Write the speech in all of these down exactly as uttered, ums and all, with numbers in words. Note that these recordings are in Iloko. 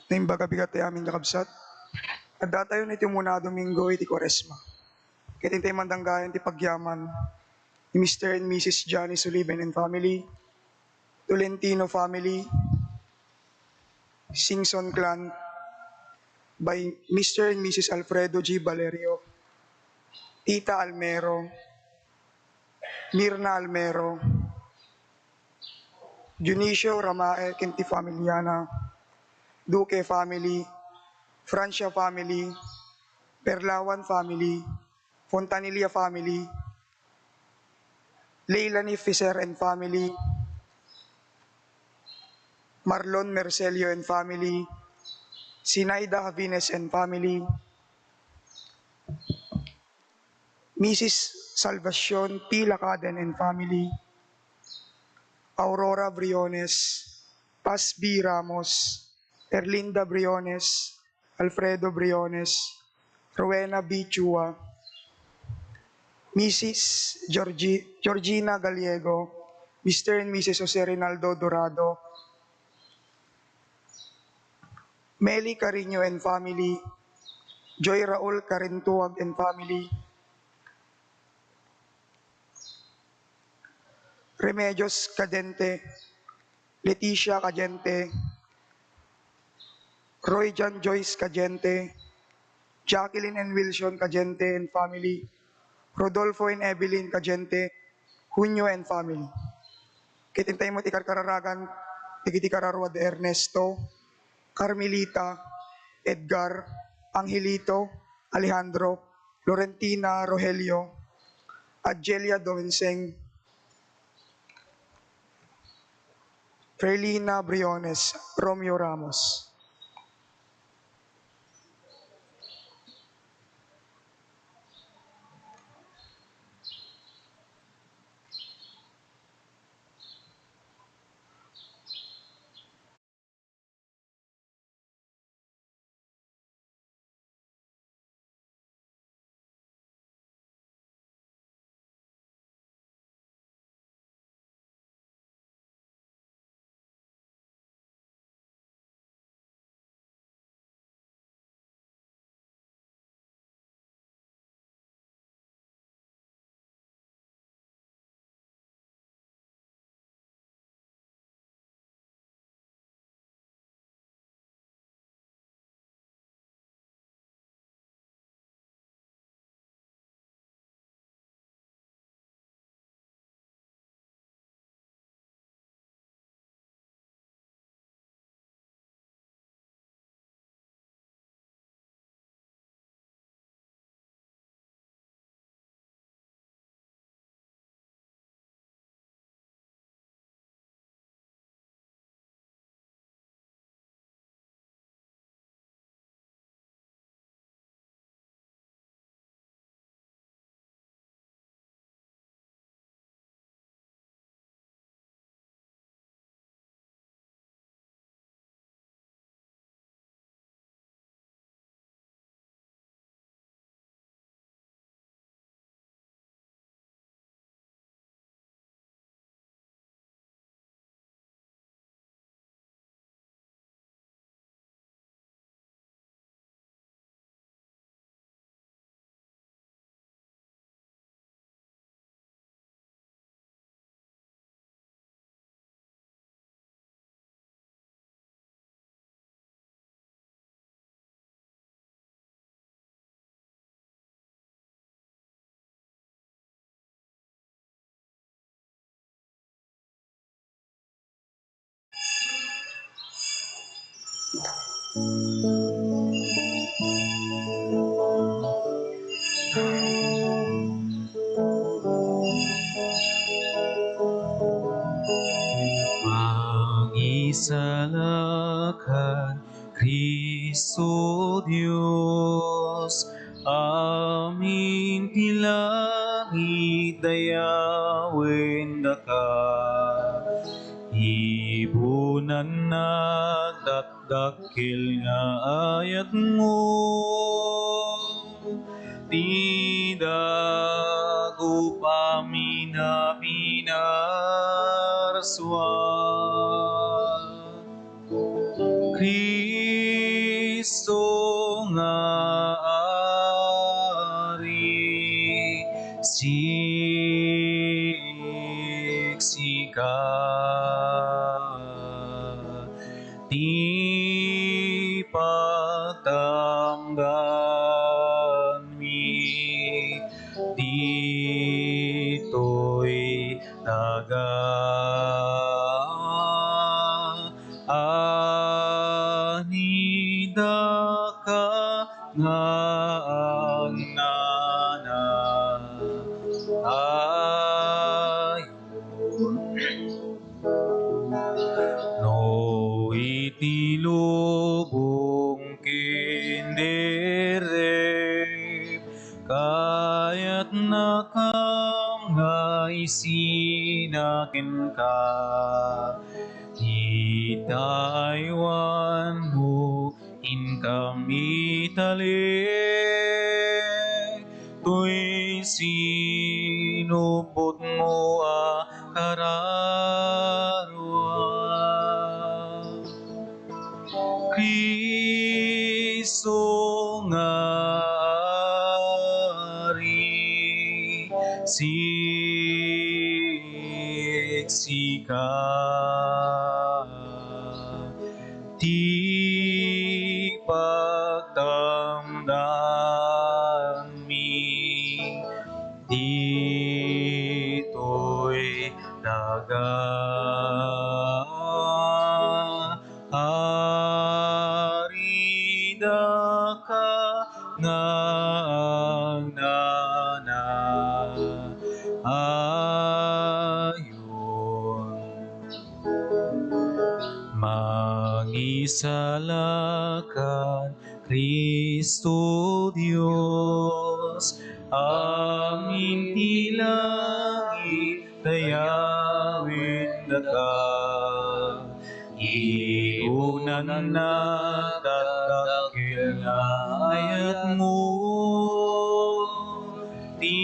Naimbag a bigat ti amin, kakabsat. Addatayon iti umuna a Domingo iti Kuaresma. Ket intay mandanggayan ti pagyaman ni Mister and Missus Johnny Suliben and family, Tolentino family, Singson clan, by Mister and Missus Alfredo G Valerio, Tita Almero, Mirna Almero, Dionisio Ramae ken ti familiana, Duque family, Francia family, Perlawan family, Fontanilla family, Leilani Fisher and family, Marlon Mercelio and family, Sinaida Javines and family, Missus Salvacion P Lacaden and family, Aurora Briones, Paz B Ramos, Erlinda Briones, Alfredo Briones, Rowena B Chua, Missus Georgi-, Georgina Gallego, Mister and Missus Jose Rinaldo Dorado, Meli Cariño and family, Joy Raul Carintuag and family, Remedios Cadente, Leticia Cadente, Roy John Joyce Cadente, Jacqueline and Wilson Cadente and family, Rodolfo and Evelyn Cadente, Junio and family. Ket intay met ikarkararagan dagiti kararua da Ernesto, Carmelita, Edgar, Angelito, Alejandro, Florentina, Rogelio, Agelia Domenseng, Ferlina Briones, Romeo Ramos. Mangisalakan, Cristo Dios, amin ti langit dayawen daka. Ibunan nagdakdakkel nga ayatmo, ti dagup amin a pinarsuan. Cristo Kristo nga Ari, siksika ti pagtamdanmi ditoy daga. Anida ka nga agnana. Ay, no iti lubong ken derrep, kayatnakam nga isina kenka. Itaywanmo inkam italek toy sinupotmo a kararua. Kristo nga Ari, siksika ti pagtamdanmi ditoy daga. Aridaka nga agnana. Ayon. Mangisalakan Cristo Dios, amin ti langit, dayawendaka. Ibunan na dakdak ken ayatmo ti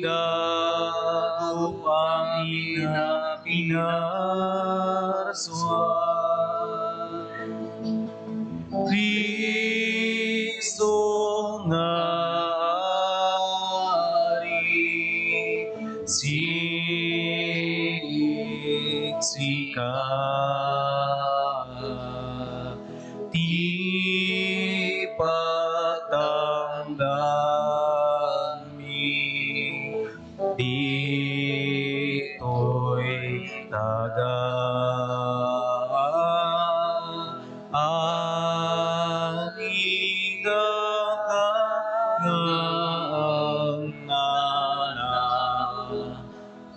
dagup amin a pinarsuan. Cristo nga Ari, siksika ti pagtamdanmi ditoy daga. Aridaka nga agnana.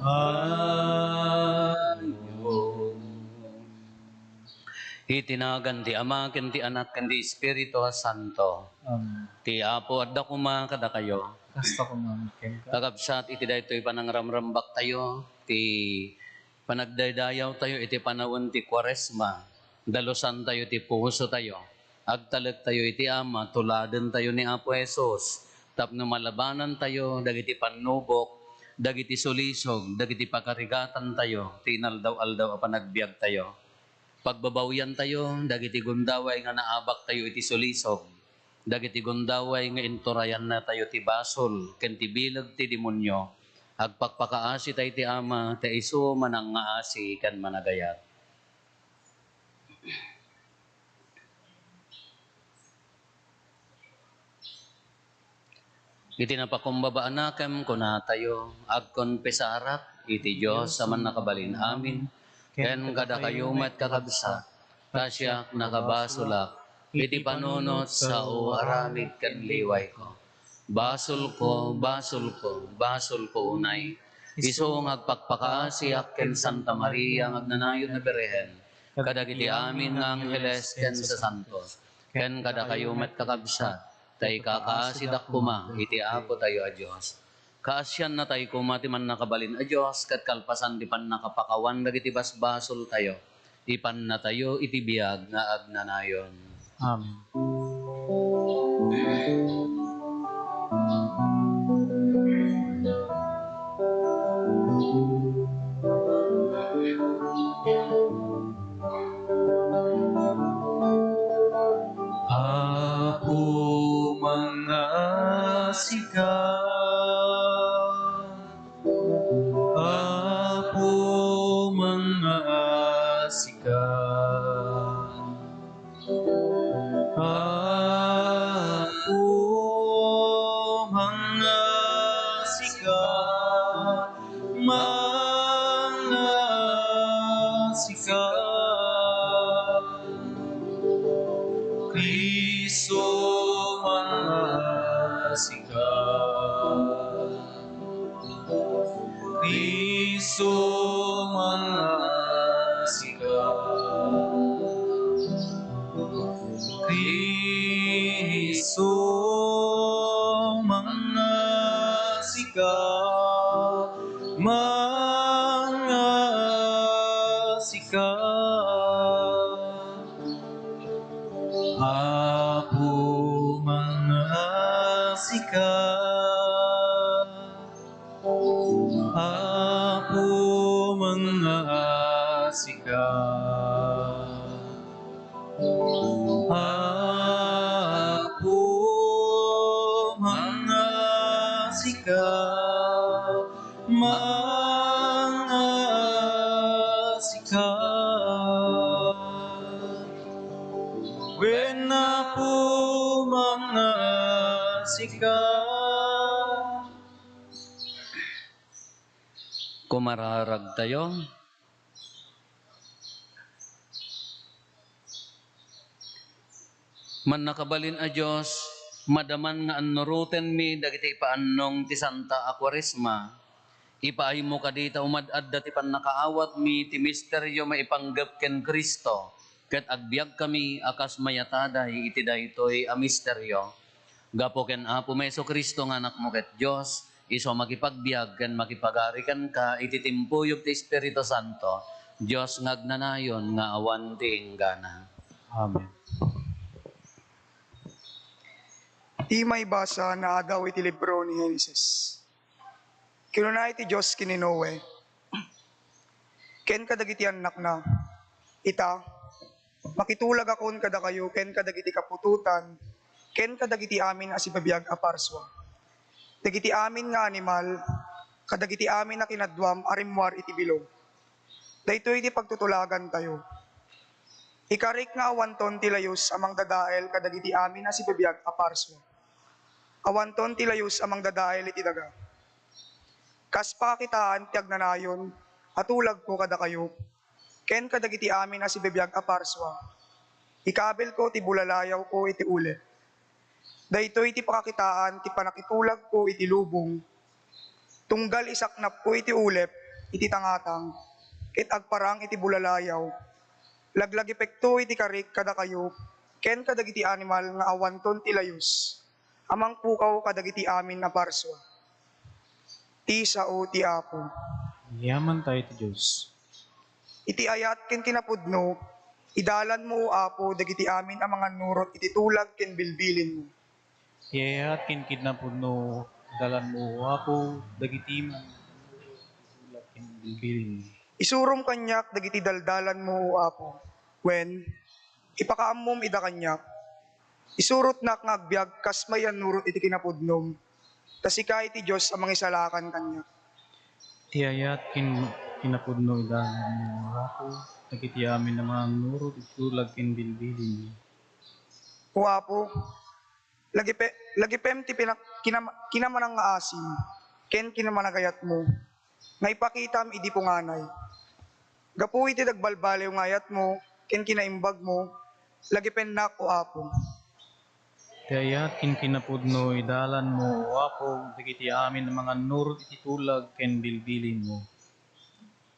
Ayon. Iti nagan ti Ama, ken ti Anak, ken ti Espiritu a Santo. Amen. Ti Apo adda koma kadakayo. Kasta koma met kenka. Kakabsat, iti daytoy panangramrambaktayo, ti panagdaydayawtayo iti panawen ti Kuaresma, dalusantayo ti pusotayo, agtalektayo iti Ama, tuladentayo ni Apo Jesus, tapno malabanantayo dagiti pannubok, dagiti sulisog, dagiti pakarigatantayo ti inaldaw-aldaw a panagbiagtayo. Pagbabawiantayo dagiti gundaway nga naabaktayo iti sulisog, dagiti gundaway nga inturayannatayo ti basol ken ti bileg ti demonio. Agpakpakaasita iti Ama, ta isu manangngaasi ken managayat. Iti napakumbaba a nakem, kunatayo, agkonfesarak iti Dios a Mannakabalin-amin, ken kadakayo met, kakabsat, ta siak nakabasolak iti panunot, sao, aramid ken liwayko. Basolko, basolko, basolko unay. Isu nga agpakpakaasiak ken Santa Maria nga agnanayon a Birhen, kadagiti amin nga angheles ken sasanto, ken kadakayo met, kakabsat, ta ikakaasidak koma iti Apotayo a Dios. Kaasiannatay koma ti Mannakabalin a Dios, ket kalpasan ti pannakapakawan dagiti basbasoltayo, ipannatayo iti biag nga agnanayon. Amen. sika, Apo, mangnga sika. Apo, mangnga sika, mangnga sika. Kristo, mangnga sika. Kristo, mangnga sika. Kristo, mangnga sika, mangnga sika. Apo, mangnga sika. Apo, mangnga sika. Apo, mangnga sika, mangnga sika. Wen, Apo, mangnga sika. Kumararagtayo. Mannakabalin a Dios, madaman nga annurotenmi dagiti ipaannong ti Santa a Kuaresma. Ipaaymo kadi ta umad-adda ti pannakaawatmi ti misterio maipanggep ken Cristo, ket agbiagkami a kas mayataday iti daytoy a misterio. Gapu ken Apo Jesu-Cristo nga Anakmo ket Dios, isu a makipagbiag ken makipagari kenka iti timpuyog ti Espiritu Santo, Dios nga agnanayon nga awan ti inggana. Amen. Ti maibasa naadaw iti libro ni Genesis. Kinuna iti Dios ken ni Noe, ken kadagiti annakna, ita, makitulagakon kadakayo ken kadagiti kaputotan ken kadagiti amin a sibibiag a parsua, dagiti amin nga animal, kadagiti amin a kinaduam a rimmuar iti bilog. Daytoy ti pagtutulagantayo. Ikarik nga awanton ti layus a mangdadael kadagiti amin a sibibiag a parsua. Awanton ti layus a mangdadael iti daga. Kas pakakitaan ti agnanayon a tulagko kadakayo ken kadagiti amin a sibibiag a parsua, ikabilko ti bulalayawko iti ulep. Daytoy ti pakakitaan ti pannakitulagko iti lubong. Tunggal isaknapko iti ulep iti tangatang ket agparang iti bulalayaw, laglagipekto iti karik kadakayo ken kadagiti animal nga awanton ti layus a mangpukaw kadagiti amin a parsua. Ti sao ti Apo. Yaman tayo ti Dios. Iti ayat ken kinapudno, idalanmo, O Apo, dagiti amin a mangannurot iti tulag ken bilbilinmo. Iti ayat ken kinapudno, idalanmo, O Apo, dagiti mangannurot iti tulag ken bilbilinmo. Isurom kaniak dagiti daldalanmo, O Apo, wen ipakaammom ida kaniak. Isurotnak nga agbiag kas mayannurot iti kinapudnom, ta sika iti Dios a mangisalakan kaniak. Ti ayat ken kinapudno idalanmo, O Apo, dagiti amin a mangannurot iti tulag ken bilbilinmo. O Apo, lagipe-, lagipem ti pinak-, kinam-, kinamanangngaasimo ken kinamanagayatmo nga ipakitam idi punganay. Gapu iti nagbalbaliw nga ayatmo ken kinaimbagmo, lagipennak, O Apo. Ti ayat ken kinapudno idalanmo, O Apo, dagiti amin a mangannurot iti tulag ken bilbilinmo.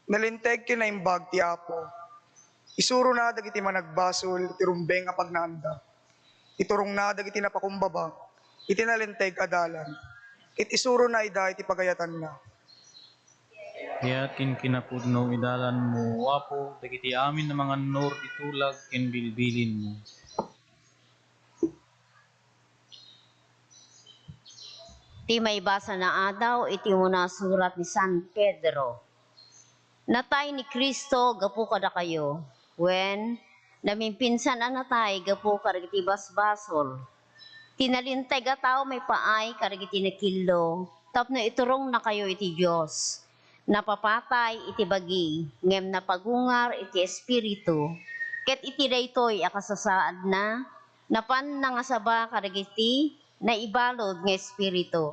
Nalinteg ken naimbag ti Apo. Isurona dagiti managbasol iti rumbeng a pagnaanda. Iturongna dagiti napakumbaba iti nalinteg a dalan, ket isurona ida iti pagayatanna. Ayat ken kinapudno idalanmo, O Apo, dagiti amin a mangannurot iti tulag ken bilbilinmo. Ti maibasa naadaw iti umuna a surat ni San Pedro. Natay ni Cristo gapu kadakayo, wen, namimpinsan a natay gapu kadagiti basbasol. Ti nalinteg a tao maipaay kadagiti nakillo tapno iturongnakayo iti Dios. Napapatay iti bagi, ngem napagungar iti espiritu, ket iti daytoy a kasasaadna, napan nangasaba kadagiti naibalud nga espiritu.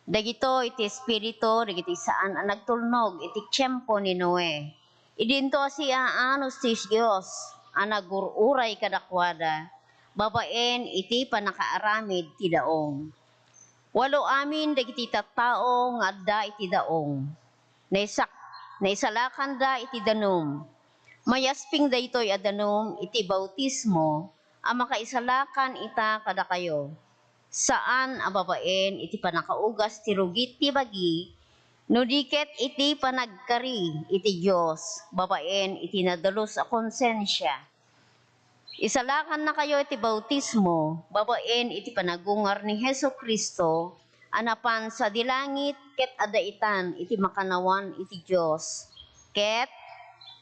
Dagitoy ti espiritu dagiti saan a nagtulnog iti tiempo ni Noe. Idinto a siaanus ti Dios a nagur-uray kadakuada babaen iti pannakaaramid ti daong. Walo amin dagiti tattao nga adda iti daong. Naisak-, naisalakanda iti danum. Mayasping daytoy a danum iti bautismo a makaisalakan ita kadakayo. Saan a babaen iti pannakaugas ti rugit ti bagi, no di ket iti panagkari iti Dios babaen iti nadalus a konsensia. Isalakannakayo iti bautismo babaen iti panagungar ni Jesu-Cristo a napan sadi langit ket adda itan iti makannawan iti Dios. Ket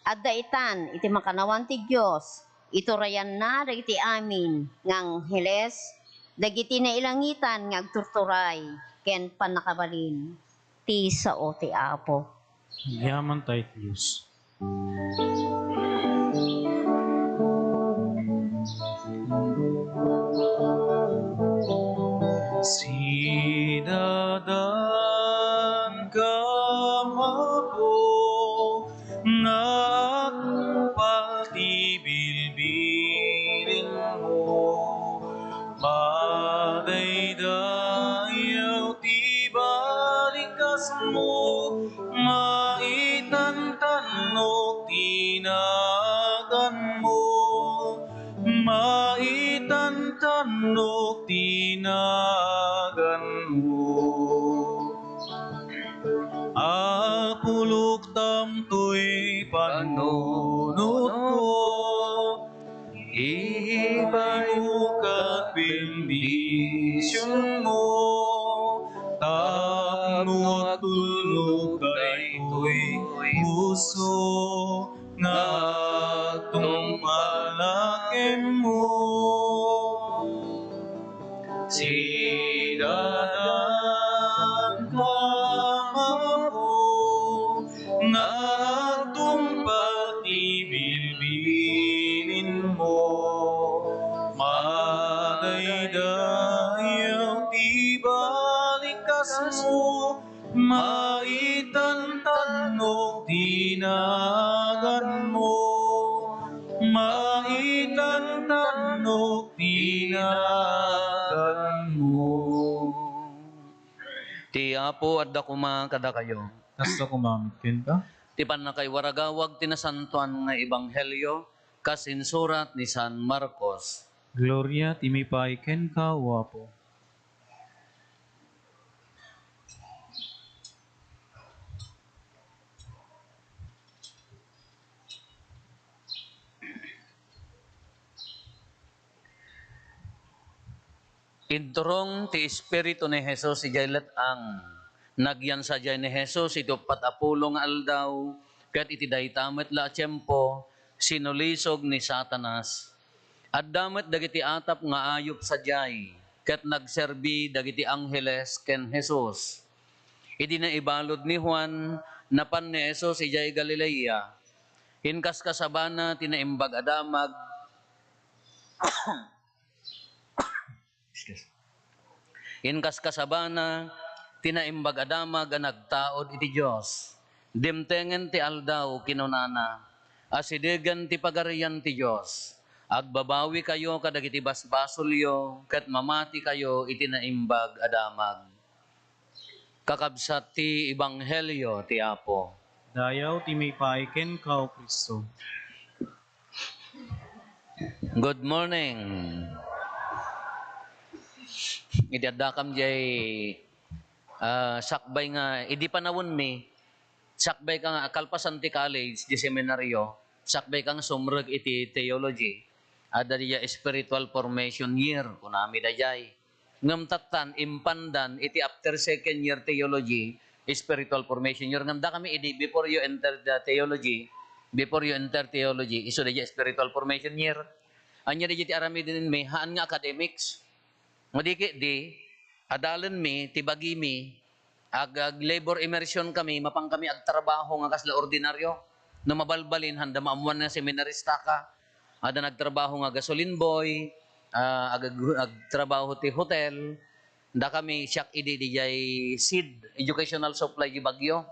adda itan iti makannawan ti Dios, iturayanna dagiti amin nga angheles, dagiti nailangitan nga agturturay ken pannakabalin ti sao ti Apo. Yaman tayo ti Dios. Sidadan ka, Apo, nga agtungpal ti bilbilinmo. Madaydayaw ti balikasmo, maitantanok ti naganmo, maitantanok ti naganmo. Apo, luktam toy panunotko, ibaybay-mo ket bendisionmo, tapno agtulnog daytoy puso nga agtungpal kenmo. Sidadan ka, Apo, nga agtungpal ti bilbilinmo. Madaydayaw ti balikasmo, maitantanok ti naganmo, maitantanok ti naganmo. Ti Apo adda koma kadakayo. Kasta koma met kenka. Ti pannakaiwaragawag ti nasantoan nga ebanghelio kas insurat ni San Marcos. Gloria ti maipaay kenka, O Apo. Inturong ti Espiritu ni Jesus idiay let-ang. Nagyan sadiay ni Jesus iti uppat a pulo nga aldaw, ket iti dayta met la a tiempo, sinulisog ni Satanas. Adda met dagiti atap nga ayup sadiay, ket nagserbi dagiti angheles ken Jesus. Idi naibalud ni Juan, napan ni Jesus idiay Galilea. Inkaskasabana ti Naimbag a Damag. Excuse. Inkaskasabana ti Naimbag a Damag a nagtaud iti Dios. Dimtengen ti aldaw, kinunana, asidegen ti Pagarian ti Dios. Agbabawikayo kadagiti basbasolyo ket mamatikayo iti Naimbag a Damag. Kakabsat ti ebanghelio ti Apo. Dayaw ti maipaay kenka, O Cristo. Good morning. Idi addakam diay, ah, sakbay nga, idi panawenmi, sakbay ka nga, kalpasan ti college, di seminaryo, sakbay ka nga sumrek iti theology. Adda diay spiritual formation year, kunami daydiay. Ngem tattan, impandan iti after second year theology, spiritual formation year. Ngem dakami idi, before you enter the theology, before you enter theology, isu daydiay spiritual formation year. Ania daydiay ti aramidenmi, haan nga academics. Madikit di, adalenmi, ti bagimi, ag, ag labor immersion kami, mapan kami agtrabaho nga kasla ordinaryo. No mabalbalin, handa maammuan nga seminarista ka. Ada nagtrabaho nga gasoline boy, ah, ag, ag, agtrabaho ti hotel. Da kami, siak idi, dijay seed, educational supply di Baguio.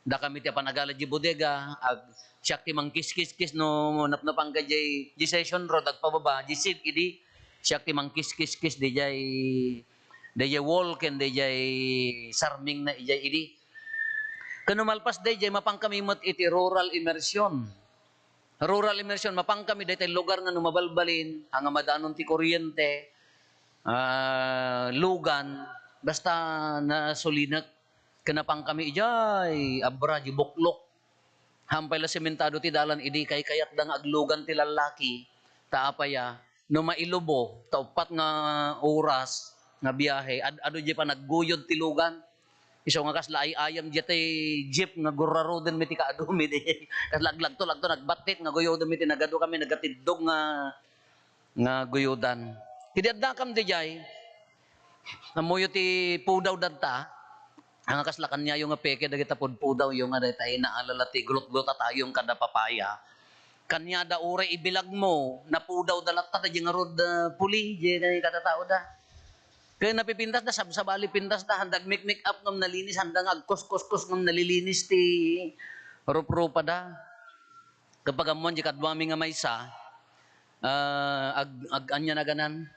Da kami ti apan agala di bodega, ag, siak ti mangkiskiskis no napnapan ka jay, jay Session Road, agpababa, jay seed idi, siak ti mangkiskiskis dijay, dijay wall ken dijay sarming na ijay idi. Ken no malpas dayjay, mapan kami met iti rural immersion. Rural immersion, mapan kami daytay lugar nga no mabalbalin, anga madanon ti kuryente, ah, lugan, basta nasulinek. Ken napan kami ijay, abra, di buklok. Hampay la sementado ti dalan, idi kaykayatda nga aglugan ti lallaki, ta apaya, no mailubo, ta uppat nga oras nga biyahe, ad-, adu di panagguyod ti lugan. Isu nga kasla ay-ayam di ti jeep nga guraruden mi ti kaadumi di. Kasla aglagto-lagto, nagbattit nga guyuden mi ti nagadu kami, nagatiddog nga, nga guyudan. Idi addakam dijay, ammoyo ti pudaw dadta, anga kasla kaniayo nga peke dagita pudpudawyo nga dayta ay naalala ti gulot-gulot a tayong kada papaya. Kaniada uray ibilagmo, napudawda latta, da di ngarud, ah, puli, di, di katataoda. Kaya napipintasda, sabsabali pintasda, handa agmikmik-up ngem nalinis, handa nga agkuskuskus ngem nalilinis ti ruprupada. Kapag ammuan di kaduami nga maysa, ah, ag-, ag-, ania naganan?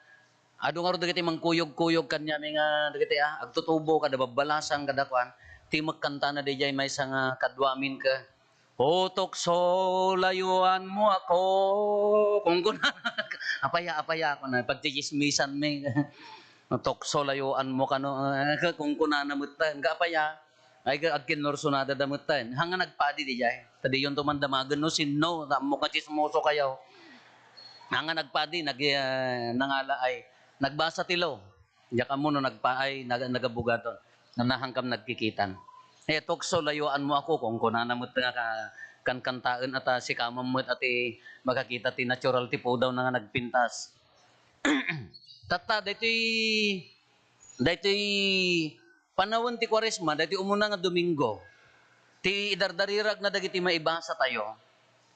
Adu ngarud dagiti mangkuyog-kuyog kaniami nga dagiti, ah, agtutubo kada babbalasang kada kuan. Ti mekkantana dijay maysa nga kaduamin ka, "O tukso, layuanmo ako." Kunkuna, "Apaya, apaya," kuna, pagtsitsismisanmi. "O tukso, layuanmo kano," eh, kunkunana metten. Nga apaya, ay, agkinnursonada da metten. Hanga nagpadi dijay. Ta diyonto man damagen no sinno, ta ammok nga tsismoso kayo. Hanga nagpadi, nag-, eh, nangala ay, nagbasa ti law. Diak ammo no nagpaay, nag-, nagabugaton. Nanahankam nagkikitan. Eh, tukso, layuanmo ako, kunkunana met nga ka-, kankantaen a ta sikamam met a ti makakita ti natural ti pudawna nga nagpintas. Tatta, daytoy, daytoy panawen ti Kuaresma, daytoy umuna nga Domingo, ti idardariragna dagiti maibasa tayo,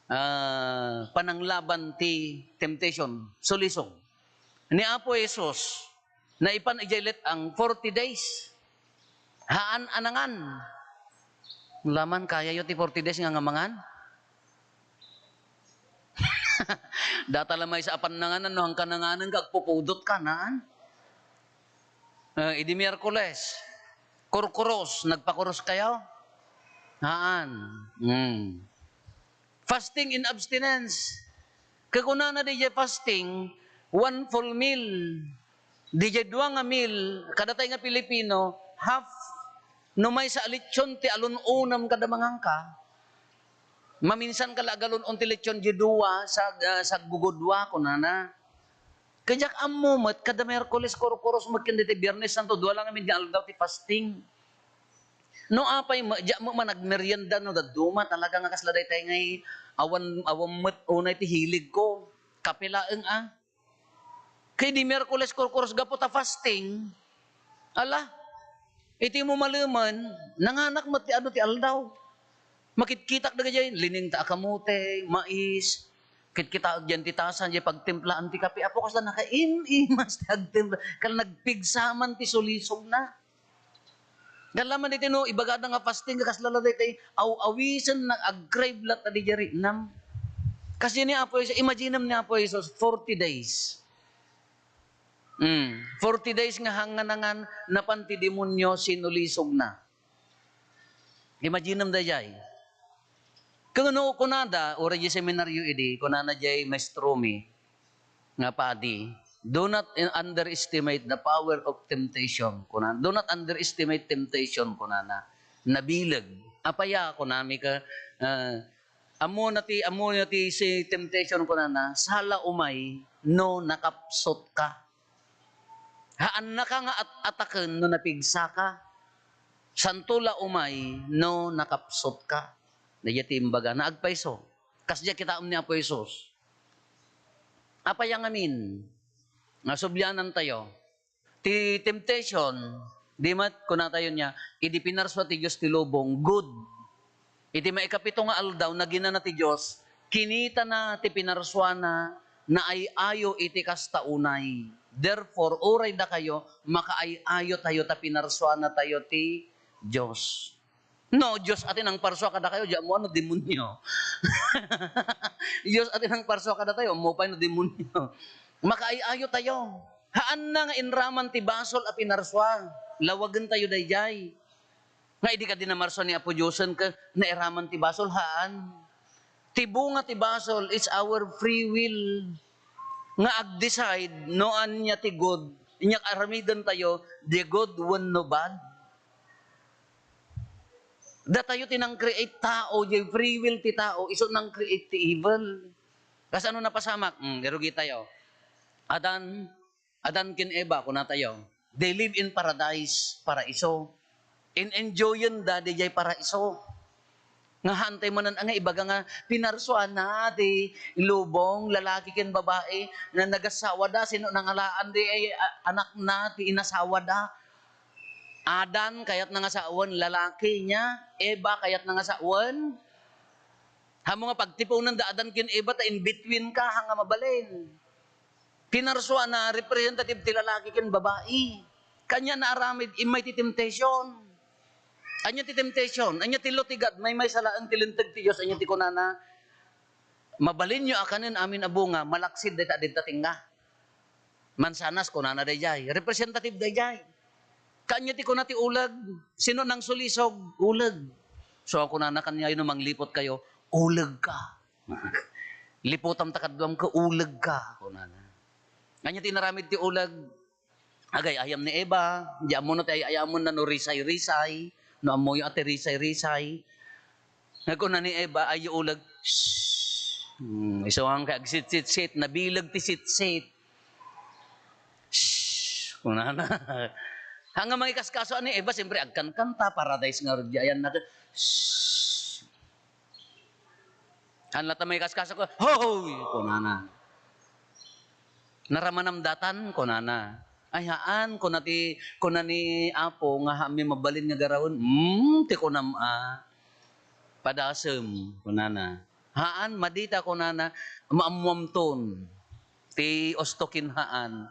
ah, pananglaban ti temptation, sulisog. Ni Apo Jesus, naipan idiay let-ang forty days. Haan a nangan. Laman, kayayo ti forty days nga, nga mangan? Data la maysa a pannanganan, no, hangka nanganan ka, agpupudot ka, naan? Eh, idi Miyerkules, kurkuros, nagpakuros kayo? Haan. Hmm. Fasting in abstinence. Kakunana dijay fasting, one full meal. Dijay dua nga meal, kadatay nga Pilipino, half, no maysa a lechon ti alun-unam kada manganka. Maminsan ka la agalun-on ti lechon di dua, sag-, ah, saggugudua, kunana. Kadiak ammo met, kada Miyerkules, kurkuros met ken daytoy Biyernes Santo, dua lang amin nga aldaw ti fasting. No apay met, diak met man agmerienda no dadduma, talaga nga kasla daytay ngay awan, awan met unay ti hilig ko. Kape laeng a. Kay di Miyerkules, kurkuros gapu ta fasting. Ala, iti mo malemen, nanganak met ti adu ti aldaw. Makitkitak dagijay, linengta a kamote, mais, kitkitaek diyan ti tasa, diay pagtimplaan ti kape. Apo, kasla nakaim-imas ti agtimpla. Kal nagpigsaman ti sulisogna. Galaman iti no, ibagada nga fasting, kasla la daytay, aw-awisen na, ag-crave latta di jari, nam. Kasi ni Apo Jesus, imaginem ni Apo Jesus, forty days. Mm, forty days nga hanganangan, napan ti demonyo, sinulisogna. Imaginem dayjay. Kung ano kunada, uray di seminaryo idi, kunana jay maestromi, nga padi, "Do not in-, underestimate the power of temptation," kuna, "Do not underestimate temptation," kunana. Nabileg. "Apaya?" kunami ka, ah, "Ammo na ti, ammo na ti si temptation," kunana, "sala umay no nakapsut ka. Haannaka nga at-, ataken no napigsa ka. Santo la umay no nakapsut ka." Dayjay ti imbaga, naagpayso. Kasdiay kitaem ni Apo Jesus. Apay a ngamin nga sublianan tayo? Ti temptation, di met, kunatayo niya, idi pinarsua ti Dios ti lubong, good. Iti maikapito nga aldaw, naginana ti Dios, kinitana ti pinarsuana, naay-ayo iti kasta unay. Therefore, uray dakayo, makaay-ayotayo ta pinarsuanatayo ti Dios. No, Dios a ti nangparsua kadakayo, di ammo no demonio. Dios a ti nangparsua kadatayo, ammo pay no demonio. Makaay-ayotayo. Haanna nga inraman ti basol a pinarsua. Lawagentayo daydiay. Nga idi kadi namarsua ni Apo Diosen ket nairaman ti basol, haan. Ti bunga ti basol is our free will nga ag-decide no ania ti good, inya aramidentayo, the good wenno bad. Datayo ti nang-create tao, diay free will ti tao, isu nang-create ti evil. Kasano napasamak? Hmm, irugitayo. Adan, Adan ken Eva, kunatayo. They live in paradise, paraiso. In-enjoyenda diay paraiso. Nga haantay manen nga ibaga nga pinarsuana ti lubong, lalaki ken babai, nga nagasawada, sino nangalaan diay, a-, anakna ti inasawada. Adan kayatna nga sawen lalaki niya, Eva kayatna nga sawen. Haanmo nga pagtipunen da Adan ken Eva ta in between ka, haan nga mabalin. Pinarsuana, representative ti lalaki ken babai. Kaniana aramid, immay ti temptation. Ania ti temptation? Ania ti law ti God? Maymaysa laeng ti linteg ti Dios. Ania ti kunana? Mabalinyo a kanen amin a bunga, malaksid dayta a didta tengnga. Mansanas, kunana daydiay. Representative daydiay. Ania ti kuna ti uleg? Sino nangsulisog? Uleg. So, kunana kaniayo no mangliput kayo, uleg ka. Liputam ta kaduam ket uleg ka, kunana. Ania ti inaramid ti uleg? Agay-ayam ni Eva, di ammo no ti ay-ayamon na no risay-risay, no ammoyo a ti risay-risay. Nga kuna ni Eva, "Ayyo uleg." Shh. Hmm, isu nga kay agsitsitsit, nabileg ti sitsit. Shh, kunana. Haan nga mangikaskaso ni Eva, siyempre agkankanta, paradise nga rudiayan na. Shh. Haan latta mangikaskaso ko, "Hoy!" kunana. "Naramanam datan?" kunana. "Ay, haan," kuna ti, kuna ni Apo, "nga haanmi mabalin nga garawen." "Hmm, ti kunam a. Padasem," kunana. "Haan, madita," kunana, "maammoamton ti usto ken haan."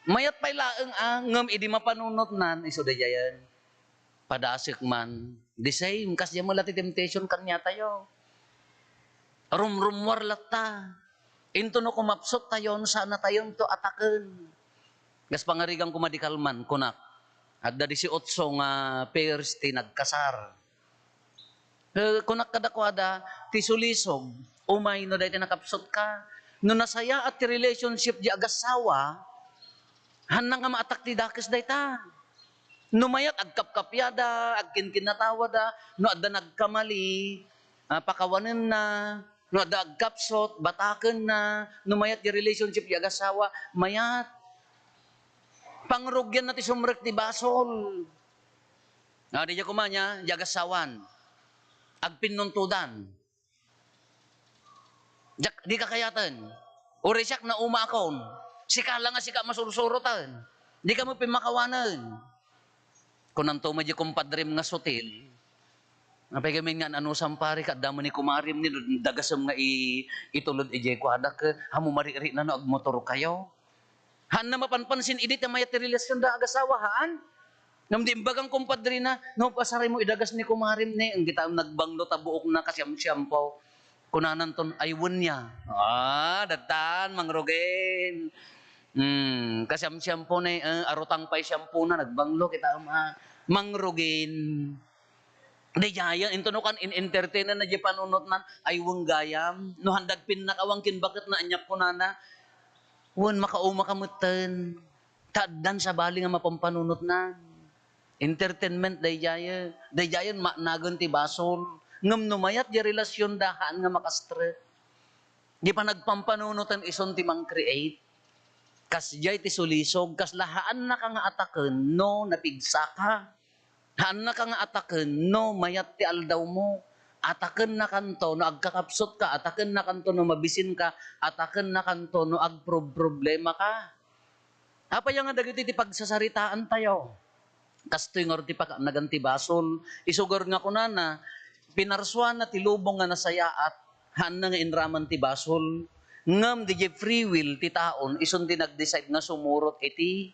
Mayat pay laeng a, ngem idi mapanunotnan, isu daydiayen. Padasek man. The same, kasdiay met la ti temptation kaniatayo. Rumrummuar latta. Into no kumapsuttayon, saannatayonto ataken. Kas pangarigan koma di kalman, kunak, adda disiotso nga pairs ti nagkasar. Eh, kunak kadakuada, ti sulisog, umay no daytoy nakapsutka. No nasayaat ti relationship di agassawa, haanna nga maatak ti dakes dayta. No mayat, agkapkapiada, agkinkinnatawada, no adda nagkamali, ah, pakawanenna, no adda agkapsut, batakenna, no mayat di relationship di agassawa, mayat. Pangrugianna ti sumrek ti basol. Ah, daydiay koma nia, di agassawan. Agpinnuntodan. Diak, dika kayaten. Uray siak naumaakon. Sika la nga sika masursuroten. Dika met pin makawanen. Kunanto met di kumpadrem nga sutil. Apay gamin nga anusam pare, kaadda met ni kumarem ni, dagasem nga i-, itulod idiay kuadak, ket, "Haanmo marikrik na no agmotor kayo?" Haanna mapanpansin idi ta mayat ti relasionda agassawa, haan? Ngem di imbagam kumpadrina, "No, pasaray mo idagas ni kumarem ni," ngem kita nagbanglo ta buokna kasiamsiampo. Kunananton, "Ay, wen nia." Ah, dattan, mangrugin. Hmm, kasiamsiampo ni, eh, arutang pay siampona, nagbanglo kita, ah, mangrugin. Daydiayen, into no kan in-entertainenna diay panunotnan, "Ay, wen gayam." No haan da agpinnakawan ken baketna, aniak kunana, "Wen, makauma ka metten." Ta addan sabali nga mapampanunotnan. Entertainment daydiayen. Daydiayen maannagen ti basol. Ngem no mayat diay relasionda, haan nga makastrek. Diay panagpampanunoten isun ti mang-create. Kasdiay ti sulisog, kasla haannaka nga ataken no napigsaka. Haannaka nga ataken no mayat ti aldawmo. Atakennakanto no agkakapsutka, atakennakanto no mabisinka, atakennakanto no agprobproblemaka. Apay nga dagiti ti pagsasaritaan tayo? Kastoy ngarud ti pakaanagan ti basol. Isugar nga kunana, pinarsuana ti lubong nga nasayaat, haanna nga inraman ti basol. Ngem didiay free will ti taon, isun ti nag-decide nga sumurot iti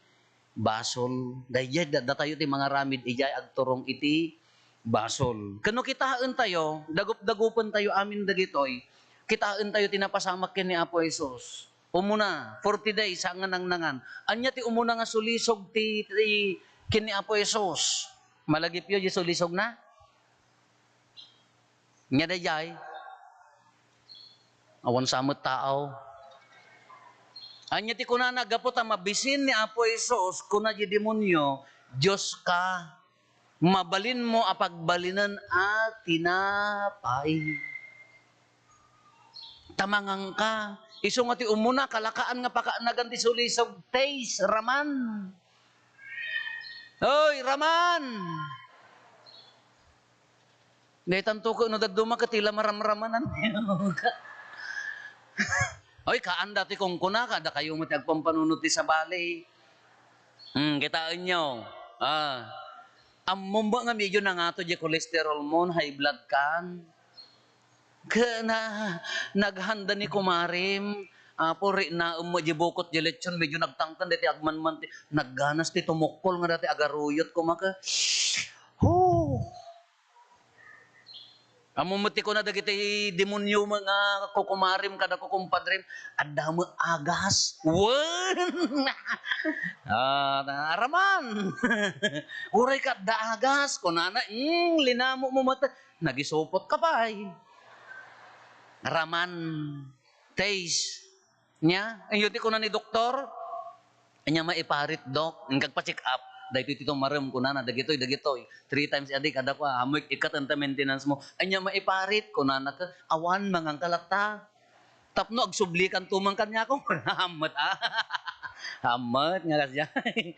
basol. Daydiay, da-, datayo ti mangaramid idiay agturong iti basol. Ken no kitaen tayo, dagup-dagupen tayo amin dagitoy, kitaen tayo ti napasamak ken ni Apo Jesus. Umuna, forty days, sa nga nangnangan. Ania ti umuna nga sulisog ti, ti ken ni Apo Jesus? Malagipyo, di sulisog na? Nya daydiay? Awan sa met tao. Anya ti kunana, gapu ta mabisin ni Apo Jesus, kuna di demonio, "Dios ka, mabalinmo a pagbalinen a tinapay. Ta mangan ka." Isu nga ti umuna, kalakaan nga pakaanagan ti sulisog, taste, raman. Oy, raman! Daytan tuko no dadduma ket ila maramramanan. Oy, kaan dati kunkuna, kada kayo met ti agpampanunot ti sabali. Hmm, kitaenyo. Ah. Ammom ba nga medyo nangato di cholesterol mo, high blood kan? Ken na, naghanda ni kumarim, Apo, riknaem met di bukot di lechon, medyo nagtangtan, dati agmanman ti, nagganas ti tumukkol nga dati agaruyot koma ka. Hu! Ammom met ti kuna dagiti demonio nga kukumarim kada kukumpadrim, adda met agas. Wen! Ah, araman! Uray ka adda agas, kunana, "Mm, linamo mo met." Nagisupot ka pay. Raman. Taste. Nya, inyo ti kuna ni doktor, "Ania maiparit, Dok?" Inka agpa-check up. "Daytoy ti tumarem," kunana, "dagitoy, dagitoy. Three times a day, kada kua, amoy ikkat enta maintenance mo." "Ania maiparit?" kunana, "Awan, mangan ka latta." Tapno agsublikan to man kaniako. Ammet, ah. Ammet nga kasdiay.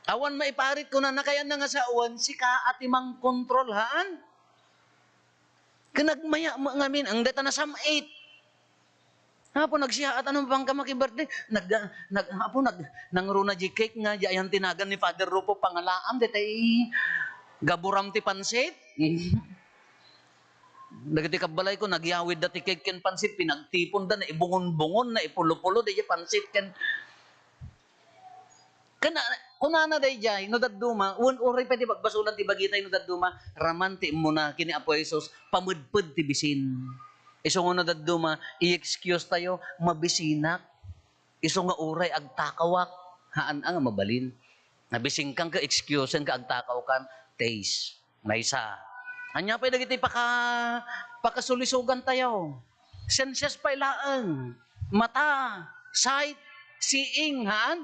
"Awan maiparit," kunana, kayatna nga sawen, sika a ti mangkontrol, haan? Ken nagmaya met ngamin, ang deta nasam-it. Apo, nagsiyaat, ano bang ka maki-birthday? Nag, nag, apo, nag, nangruna di cake nga, di ayan tinagan ni Father Rufo, pangalaam, detay gaburam ti pansit. Dagiti kabbalayko, nagyawid da ti cake ken pansit, pinagtipon da, naibungon-bungon, naipulo-pulo, di pansit ken Ken, kunana daydiay, no dadduma, wen uray pay ti pagbasolan ti bagitay no dadduma, raman ti immuna ken ni Apo Jesus, pamedped ti bisin. Isu nga no dadduma, i-excuse tayo, "Mabisinak." Isu nga uray agtakawak, haan a nga mabalin. Nabisinkan ket excusen ket agtakawkan, taste. Maysa. Ania pay dagiti paka-, pakasulisugan tayo? Senses pay laeng. Mata, sight, seeing, haan?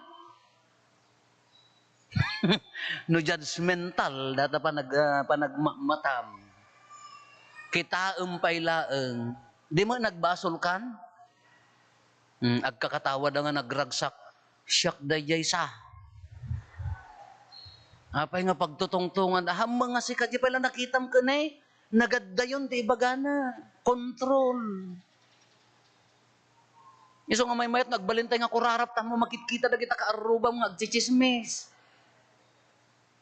No judgmental, data panag-, ah, panagmamatam. Kitaem pay laeng. Di met nagbasol kan? Hmm, agkakatawa da nga nagragsak. Siak daydiay sa. Apay nga pagtutungtungan, ahammeng nga sika, di pay la nakitam ken, eh, nagaddayon ti ibagana. Control. Isu nga maymayat, nagbalintay nga kurarap, tapno makitkita dagita kaarrubam nga agtsitsismis.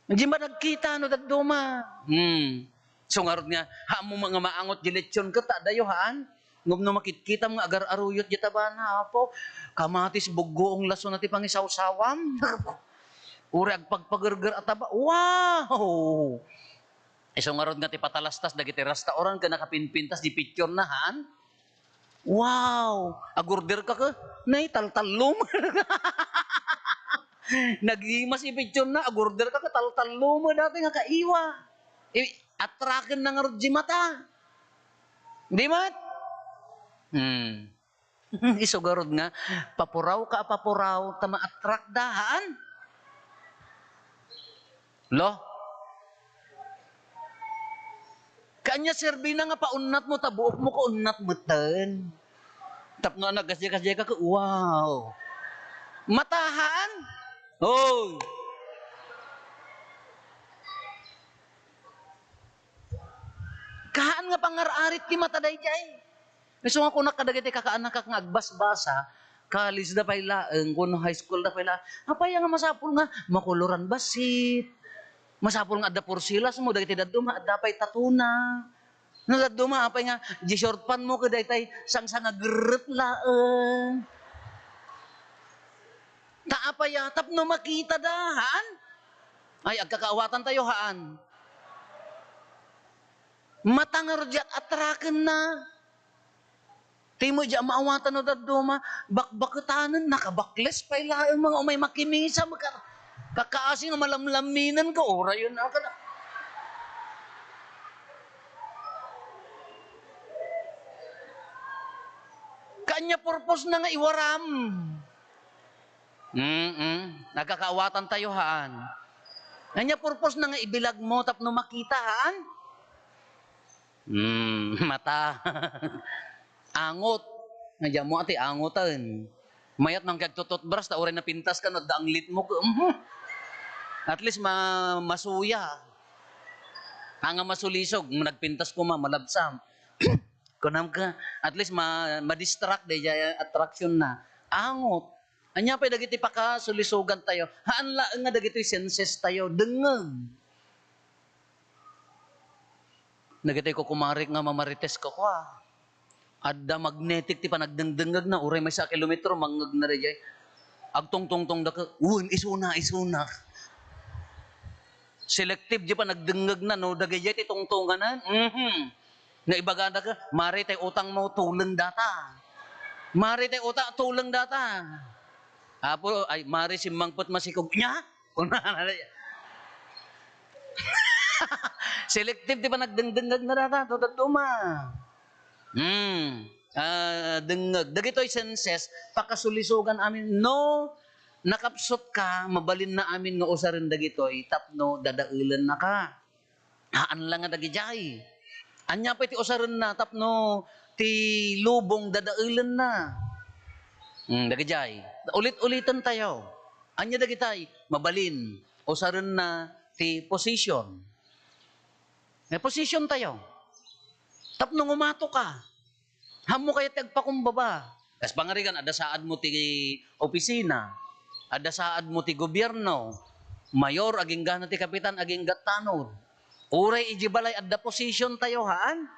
Di managkita no dadduma. Hmm. So, ngarud nga, haanmo nga maangot di lechon ket ta adayo, haan? Ngem no makitkitam nga agar-aruyot di tabana, Apo, kamatis, buggoong, lasona ti pangisawsawam. Uray agpagpagerger a taba. Wow! Isu ngarud nga ti patalastas dagiti restaurant ken nakapinpintas di picture na, haan? Wow! Agorder ka ka, nay, taltallo. Nagimas ipitsyon na, agorder ka ka, taltallo mo dati nga kaiwa. I-, atraken na ngarud di mata. Di mat? Hmm. Isu garud nga, papuraw ka, papuraw, ta maatrak da, haan? Lo? Kanya serbina nga paunnat mo, ta buok mo ko unnat meten. Tapno anak, kasya-kasya ka, wow. Matahaan? Hoy! Kaan nga pangar-arit ti mata daydiay? Isu nga kunak kadagiti kakaanakak nga agbasbasa, college da pay laeng, kuno high school da pay laeng. Apay nga masapul nga makoloran bassit? Masapul nga adda porsilas mo, dagiti dadduma, adda pay tatuna. No dadduma, apay nga, di short pant mo, ket daytay sangsanga gerret laeng. Ta apay a, tapno makita da, haan? Ay, agkakaawatan tayo, haan? Mata ngarud diay atrakenna. Ti met diay maawatan no dadduma, bakbaketanen, nakabakles pay laeng nga umay makimisa, maka-, kakaasi nga malamlaminen ka, urayen, ah, kada. Kaanya purpose na nga iwaram. Mm-mm. Nagkakaawatan tayo, haan. Ania purpose na nga ibilag mo tapno makita, haan? Mm, mata. Angot. Nga diay mo ati angoten. Mayat man kag tututbras ta uray napintas ka no adda anglit mo. Mhm. At least ma-, masuya. Anga masulisog, nagpintas ko ma-, malabsam. Kunam ka, at least ma-, ma-distract daydiay attraction na. Angot. Ania pay dagiti pakasulisogan tayo? Haan laeng nga dagitoy senses tayo. Dengngeg. Dagitoy kukumarik nga mamarites ko, kua. Adda magnetic ti panagdengdengngegna, uray maysa a kilometro, mangngegna daydiay. Agtungtungtong da ka, "Wen, isuna, isuna." Selective di panagdengngegna, no, dagaydiay ti tungtunganan. Mhm. Nga ibagada ka, "Mari tay utang mo, tuleng data. Mari tay uta-, tuleng data." Apo, ay, mari simmangpet masikog. Nya? Kunana, selective ti panagdengdengngegna data, to dadduma. Hmm. Ah, dengngeg. Dagitoy senses, pakasulisogan amin. No, nakapsut ka, mabalin na amin nga usaren dagitoy tapno dadaelenna ka. Haan la nga dagidiay. Ania pay ti usarenna tapno ti lubong dadaelenna? Hmm, dagidiay. Ulit-uliten tayo. Ania dagitay? Mabalin. Usarenna ti position. May position tayo. Tapno ngumato ka. Hammo kayat ti agpakumbaba. Kas pangarigan, adda saad mo ti opisina, adda saad mo ti gobierno, mayor, agingga na ti kapitan, agingga tanod. Uray idiay balay, adda position tayo, haan?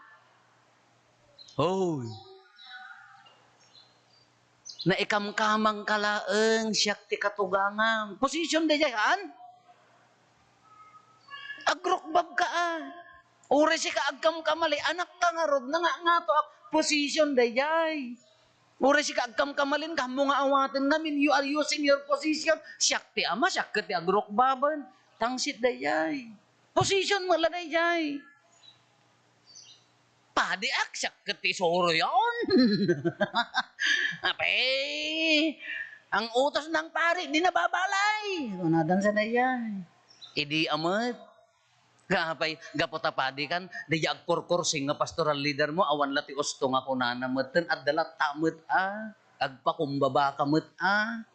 Hoy. Naikamkamang ka laeng, siak ti katugangam. Position daydiay, haan? Agrukbab ka, a. Uray sika agkamkamali, anak ka ngarud, nga, ngato a position daydiay. Uray sika agkamkamalin, ka, hammo nga awaten ngamin, you are using your position. Siak ti ama, siak ket ti agrukbaben. Tangsit daydiay. Position mo la daydiay. Padiak, siak ket ti isuroyon. Apay, ang utos ng pari, di nababalay. Kunadan sa daydiay. Idi amet. Nga apay, gapu ta padi kan, daydiay agkurkursing nga pastoral leader mo, awan la ti usto nga kunana metten, adda latta met a, agpakumbaba ka met a.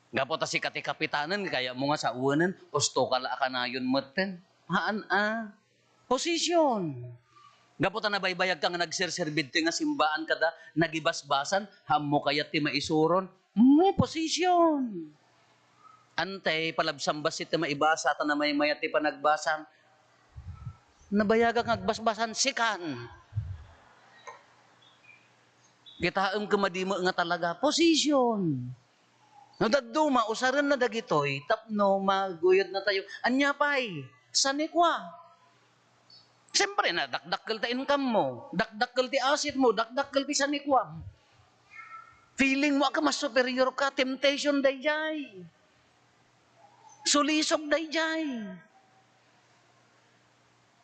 Gapu ta sika ti kapitanen, kayatmo nga sawen, usto ka la a kanayon metten. Haan a. Position. Gapu ta nabaybayag ka nga nagserserbi ditoy nga simbaan kada nagibasbasan, hammo kayat ti maisuron? Hmm, position. Antay, palabsan bassit ti maibasa, ta namaymayat ti panagbasam. Nabayagak nga agbasbasan, sikan. Kitaem ket madi met nga talaga. Position. No dadduma, usarenna dagitoy tapno maguyodna tayo. Ania pay? Sanikua. Siyempre, na dakdakkel ti income mo, dakdakkel ti asset mo, dakdakkel ti sanikuam. Feeling mo a ka mas superior ka, temptation daydiay. Sulisog daydiay.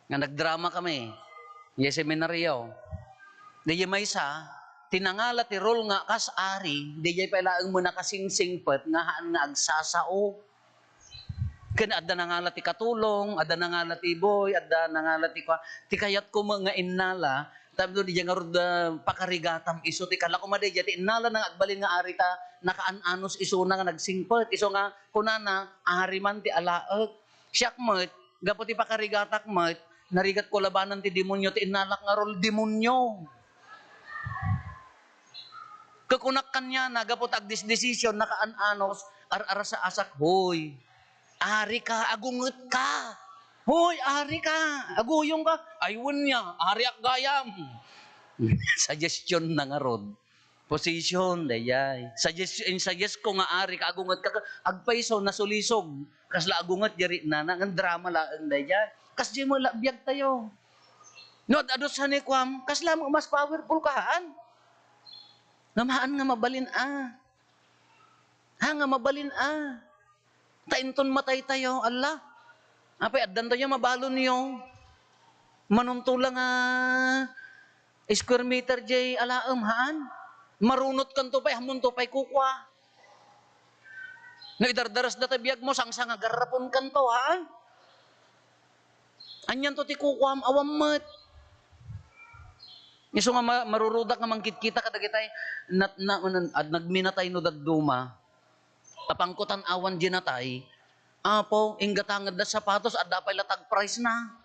Nga nagdrama kami, idiay seminaryo. Daydiay maysa, ti nangala ti role nga kas ari, daydiay pay laeng met nakasingsingpet nga haan nga agsasao. Ken adda nangala ti katulong, adda nangala ti boy, adda nangala ti kua-, ti kayatko met nga innala, tapno diay ngarud, ah, pakarigatam isu ti kala koma daydiay ti innalana nga agbalin nga ari ta nakaan-anos isuna nga nagsingpet. Isu nga kunana, ari man ti alaek. Siak met, gapu ti pakarigatak met, narigatko labanan ti demonio ti innalak nga role, demonio. Kakunak kaniana, gapu ta agdesdesisyon, nakaan-anos, ar-arasasak, "Hoy, ari ka, agunget ka. Hoy, ari ka, aguyong ka." "Ay, wen nia, ariak gayam." Suggestion na ngarud. Position, dayay. Suggest-, in-suggest ko nga ari ka, agunget ka, agpayso, nasulisog. Kasla agunget, jari na, na, drama laeng, dayay. Kasdiay met la biag tayo. No, ad-, adu sa ni kuam, kasla mo mas powerful ka, haan? Ngem haan nga mabalin a. Ha, nga mabalin a. Ta inton matay tayo, Allah. Apay, addan tayo mabalonyo. Manunto la nga square meter jay alaem, haan? Marunot kanto pay, hammonto pay kukua. No idardaras data biag mo, sangsangagarrapon kanto, haan? Anianto ti kukuam? Awan met. Isu nga ma-, marurudak nga mangkitkita kadagitay nat-, na-, na-, ad-, nagminatay no dadduma. Apangkutan awan di natay. Apo, inggatanged da sapatos, adda pay la tag price na.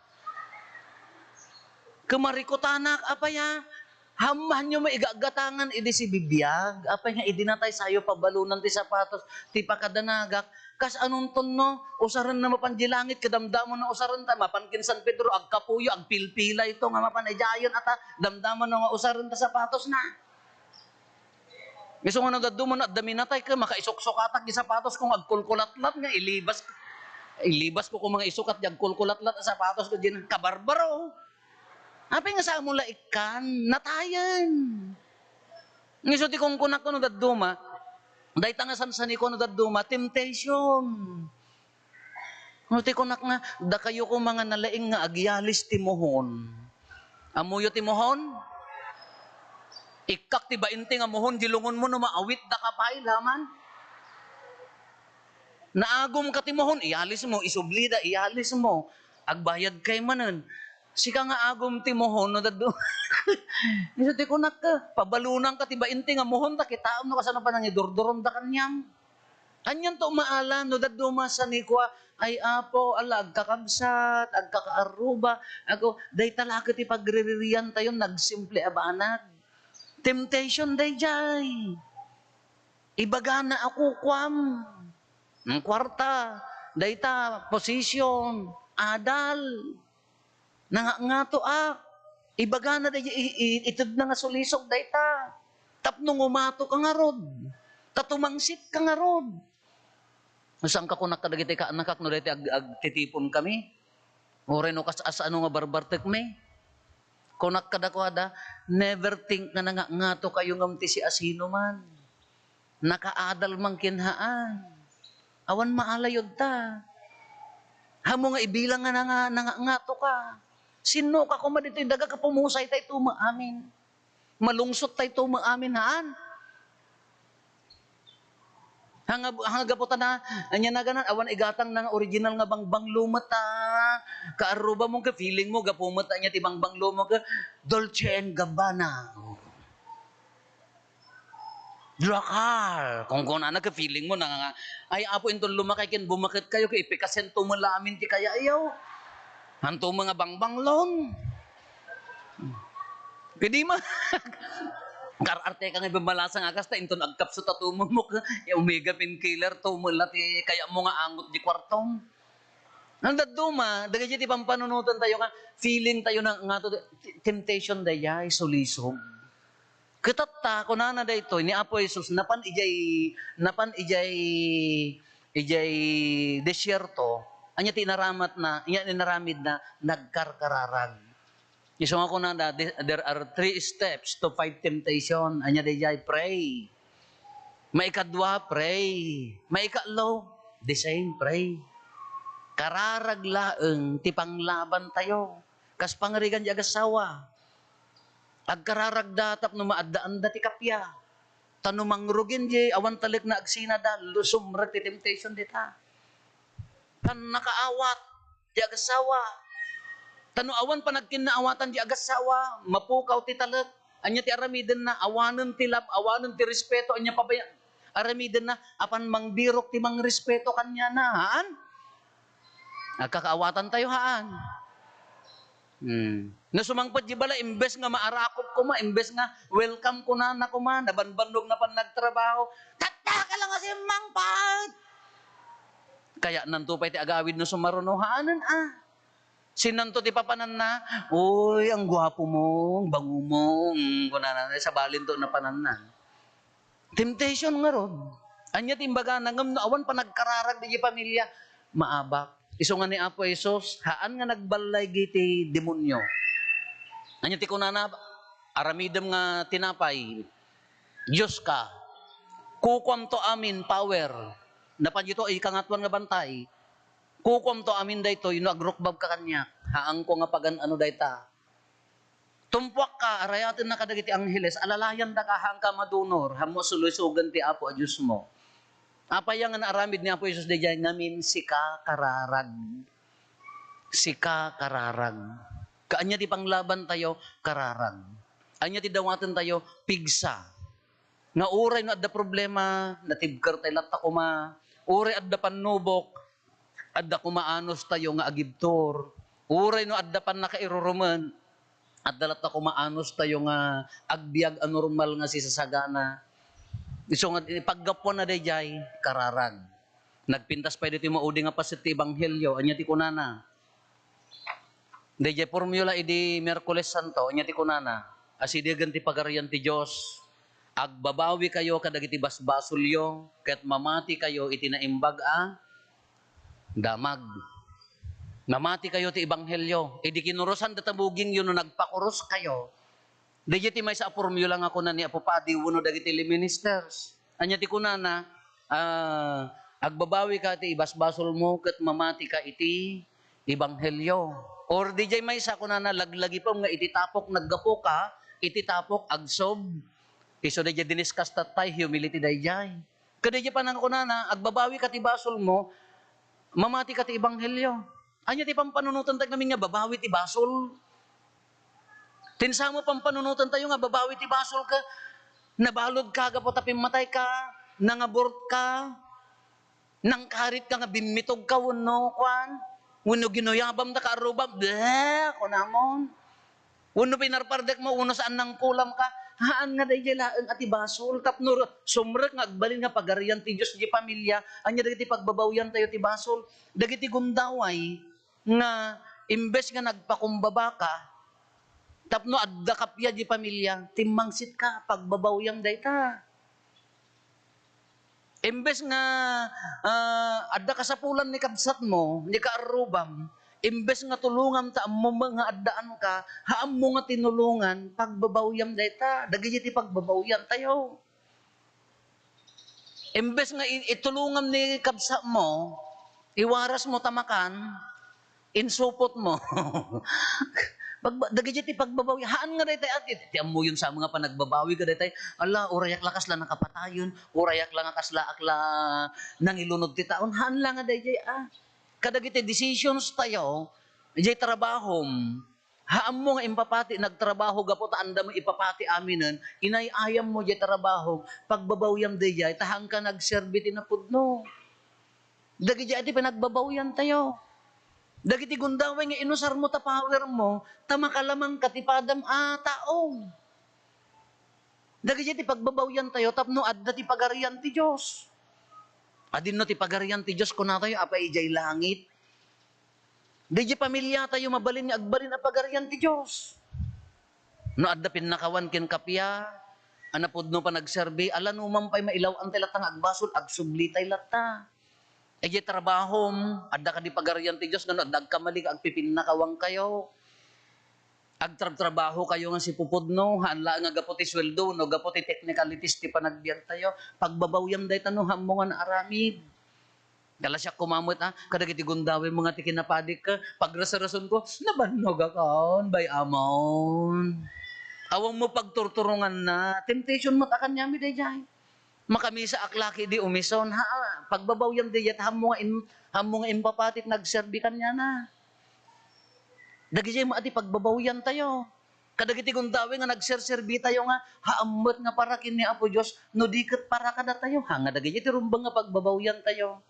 Kumarikutanak, apay a? Hammahanyo mo igagatangan idi sibibiag. Apay nga idi natay sayo pabalunan ti sapatos, ti pakadanagak. Kas anonton no, usaren na mapan di langit, kadamdamo na usaren ta, mapan ken San Pedro, agkapuyo, agpilpila ito nga mapan idiayen, ata, damdama no nga usaren ta sapatos na. Isu nga no dadduma no, adda minatay ka, makaisuksukatak di sapatos ko nga agkulkulatlat nga ilibas, ilibas ko kung mga isukat di agkulkulatlat a sapatos ko, di na, kabarbaro. Apay nga saan mo la ikkan? Natayen. Nga isu ti kunkunak ko no dadduma, dayta nga sansaniko no dadduma, temptation. No ti kunak nga, dakayo ko mga nalaing nga agyalis ti muhon. Ammoyo ti muhon? Ikkak ti bainte nga muhon, di lungonmo no maawit da ka pay, laman. Naagum ka ti muhon, iyalis mo, isubli da, iyalis mo. Agbayad kay manen. Sika nga agum ti muhon, no, daddo. Isu ti kunak ka, pabalunan ka ti bainte nga muhon, ta kitaem no kasano pa nangidurdurom da kaniam. Anianto maala no dadduma sa ni kua, "Ay, Apo, ala, agkakabsat, agkakaarruba, ago, dayta la ket ti pagriririan tayo, nagsimple a banag." Temptation dayjay. Ibagana a kukuam. Ng kwarta, dayta, position, adal. Nangangato a. Ibagana dayjay i-, i-, itedna nga sulisog dayta. Tapno ngumato ka ngarud. Ta tumangsit ka ngarud. Saan ka kunak kadagiti kaannakak no daytoy ag-, agtitipon kami? Uray no kas-, as-, ano nga barbartekmi? Kunak kadakuada, never think nga nangangato kayo ngem ti siasinoman. Nakaadal man ken haan. Awan maalayod ta. Hamo nga ibilang nga nanga-, nangangato ka. Sinno ka koma ditoy daga ka pumusay ta ito maamin. Malungsot ta ito maamin, haan? Hanga, hanga gapu ta na, ania naganan, awan igatang na nga original nga bangbanglo met ta. Kaarruba mo ka, feeling mo, gapu met ta ania ti bangbanglo mo ka, Dolce and Gabbana. Lokal. Kung kunana ka feeling mo, nanganga-, "Ay, Apo, inton lumakay ken bumaket kayo, ka ipikasen to mo lamin ti kaya iyo." Hanto mga bangbanglo. Pwede ma-, kar-arte ka nga ibabalasa nga kasta, inton agkapsut a tumulmok, ya Omega Painkiller, tumula ti kaya mo nga angot di kwartom. Ang dadduma, dagiti ti pampanunutan tayo nga, feeling tayo na, nga to, temptation dayay, sulisog. Kitatta, kunana daytoy ni Apo Jesus, napan ijay, napan ijay, ijay desierto, anya ti inaramatna, anya inaramidna, nagkarkararag. Isu nga kunana, the-, there are three steps to fight temptation. Anya dayjay, pray. Maikadua, pray. Maikatlo, the same, pray. Kararag laeng ti panglaban tayo. Kas pangarigan di agassawa. Agkararagda tapno maaddaanda ti kappia. Ta no mangrugin di awan talekna agsinada, lusumrek ti temptation dita. Pannakaawat di agassawa. Ta no awan panagkinnaawatan di agassawa, mapukaw ti talek. Ania ti aramidenna? Awanen ti lab, awanen ti respeto. Ania pabaya-, aramidenna? Apan mangbirok ti mangrespeto kaniana. Haan? Agkakaawatan tayo, haan? Hmm. No sumangpet di bala, imbes nga maarakop koma, imbes nga welcome kunana koma, nabanbannog na pannagtrabaho, "Tatta ka lang a simmangpet!" Kayatnanto pay ti agawid no sumaruno, haanen a. Sinanto ti papananna, "Uy, ang gwapo mo, ang bango mo," mm, kunana, sabalinto napananna. Temptation ngarud. Ania ti imbagana, ngem no awan panagkararag diay pamilia, maabak. Isu nga ni Apo Jesus, haan nga nagballay dagiti demonio. Ania ti kunana, "Aramidem nga tinapay, Dios ka. Kukuamto amin power." Napan dito, ikangatoan nga bantay. "Kukuamto amin daytoy no agrukbabka kaniak. Haanko nga pagan-ano dayta." Tumpuakka, arayatenna kadagiti angheles, alalayandaka, haanka madunor, haanmo a sulusogen ti Apo a Diosmo. Apay nga naaramid ni Apo Jesus daydiay? Ngamin sika kararag. Sika kararag. Kaanya ti panglabantayo, kararag. Anya ti dawatentayo? Pigsa. Nga uray no adda problema, natibkertay latta koma. Uray adda pannubok, adda koma anustayo nga agibtur. Uray no adda pannakairurumen, adda latta koma anustayo nga agbiag a normal nga sisasagana. Isu nga, paggapuanna daydiay, kararag. Nagpintas pay ditoy maudi nga paset ti ebanghelio. Ania ti kunana? Daydiay formula idi Miyerkules Santo, ania ti kunana? Asidegen ti Pagarian ti Dios. Agbabawikayo kadagiti basbasolyo, ket mamatikayo iti naimbag a damag. Mamatikayo ti ebanghelio. Idi kinurusan data bugingyo no nagpakuruskayo, daydiay ti maysa a formula nga kuna ni Apo Padi wenno dagiti lay ministers. Ania ti kunana? Ah, agbabawika ti ibasbasolmo ket mamatika iti ebanghelio. Or daydiay maysa kunana, laglagipem nga iti tapok naggapuka, iti tapok agsub. Isu daydiay diniscuss tattay, humility daydiay. Kadaydiay panangkunana, agbabawika ti basolmo, mamatika ti ebanghelio. Ania ti pampanunoten tayo ngamin nga babawi ti basol? Ti insa mo pampanunoten tayo nga babawi ti basol ka, nabalud ka gapu ta pimmatay ka, nangabort ka, nangkarit ka nga bimmitog ka wenno kuan, wenno ginuyabam ta ka arrubam, bleh, kunamon. Wenno pinarpardek mo, wenno saan nangkulam ka, haan nga daydiay laeng a ti basol, tapno sumrek nga agbalin nga pagarian ti Dios di pamilia, ania dagiti pagbabawyan tayo ti basol? Dagiti gundaway nga imbes nga nagpakumbaba ka, tapno adda kappia di pamilia, timmangsit ka, pagbabawyam dayta. Imbes nga, ah, adda kasapulan ni kabsatmo, ni kaarrubam, imbes nga tulongam ta ammom nga addaan ka, haammo nga tinulongan, pagbabawyam dayta. Dagiti ti pagbabawyan tayo. Imbes nga i-, itulongam ni kabsatmo, iwarasmo ta makan, insupotmo. Pagba-, dagiti ti pagbabawi, haan nga daytay, ah, ti, ti ammoyon sa mga panagbabawi ka daytay, "Ala, urayak la kasla nakapatayon, urayak la nga kasla akla nangilunod ti taon." Haan la nga dayjay, ah. Kadagiti decisions tayo, jay trabahom, haammo nga impapati, nagtrabaho gapu ta andam nga ipapati aminen, inay-ayammo jay trabahom, pagbabawyam dayjay, ta haanka nagserbi ti napudno. Dagiti adi pinagbabawyan tayo. Dagiti gundaway nga inusarmo ta powermo, ta makalamang ka ti padam a tao. Dagiti ti pagbabawyan tayo tapno adda ti pagarian ti Dios. Adinno ti pagarian ti Dios, kuna tayo, apay idiay langit? Daydi pamilia tayo mabalin nga agbalin a pagarian ti Dios. No adda pinnakawan ken kappia, a napudno panagserbi, ala numan pay mailaw-an tay latta nga agbasol, agsubli tay latta. Idiay trabahom, adda kadi pagarian ti Dios, ngano adda agkamali nga agpipinnakawan kayo? Agtrabtrabaho kayo nga sipupudno, haan la nga gapu ti sueldo, no gapu ti technicalities ti panagbiag tayo. Pagbabawyam dayta no haammo nga naaramid. Kala siak koma met, ah, kadagiti gundaway mga ti kinapadik, ah, pagrasrason ko, nabannogakon, bay amon. Awan mo pagturturonganna, temptation met a kaniami dayjay. Makamisa ak laki di umison, ha, pagbabawyam dayjay, ta haammo nga in-, haammo nga impapati ti nagserbi kaniana. Dagijay met a ti pagbabawyan tayo. Kadagiti gundaway nga nagserserbi tayo nga, haan met nga para ken ni Apo Dios, no di ket para kadatayo. Ha, nga dagijay ti rumbeng nga pagbabawyan tayo.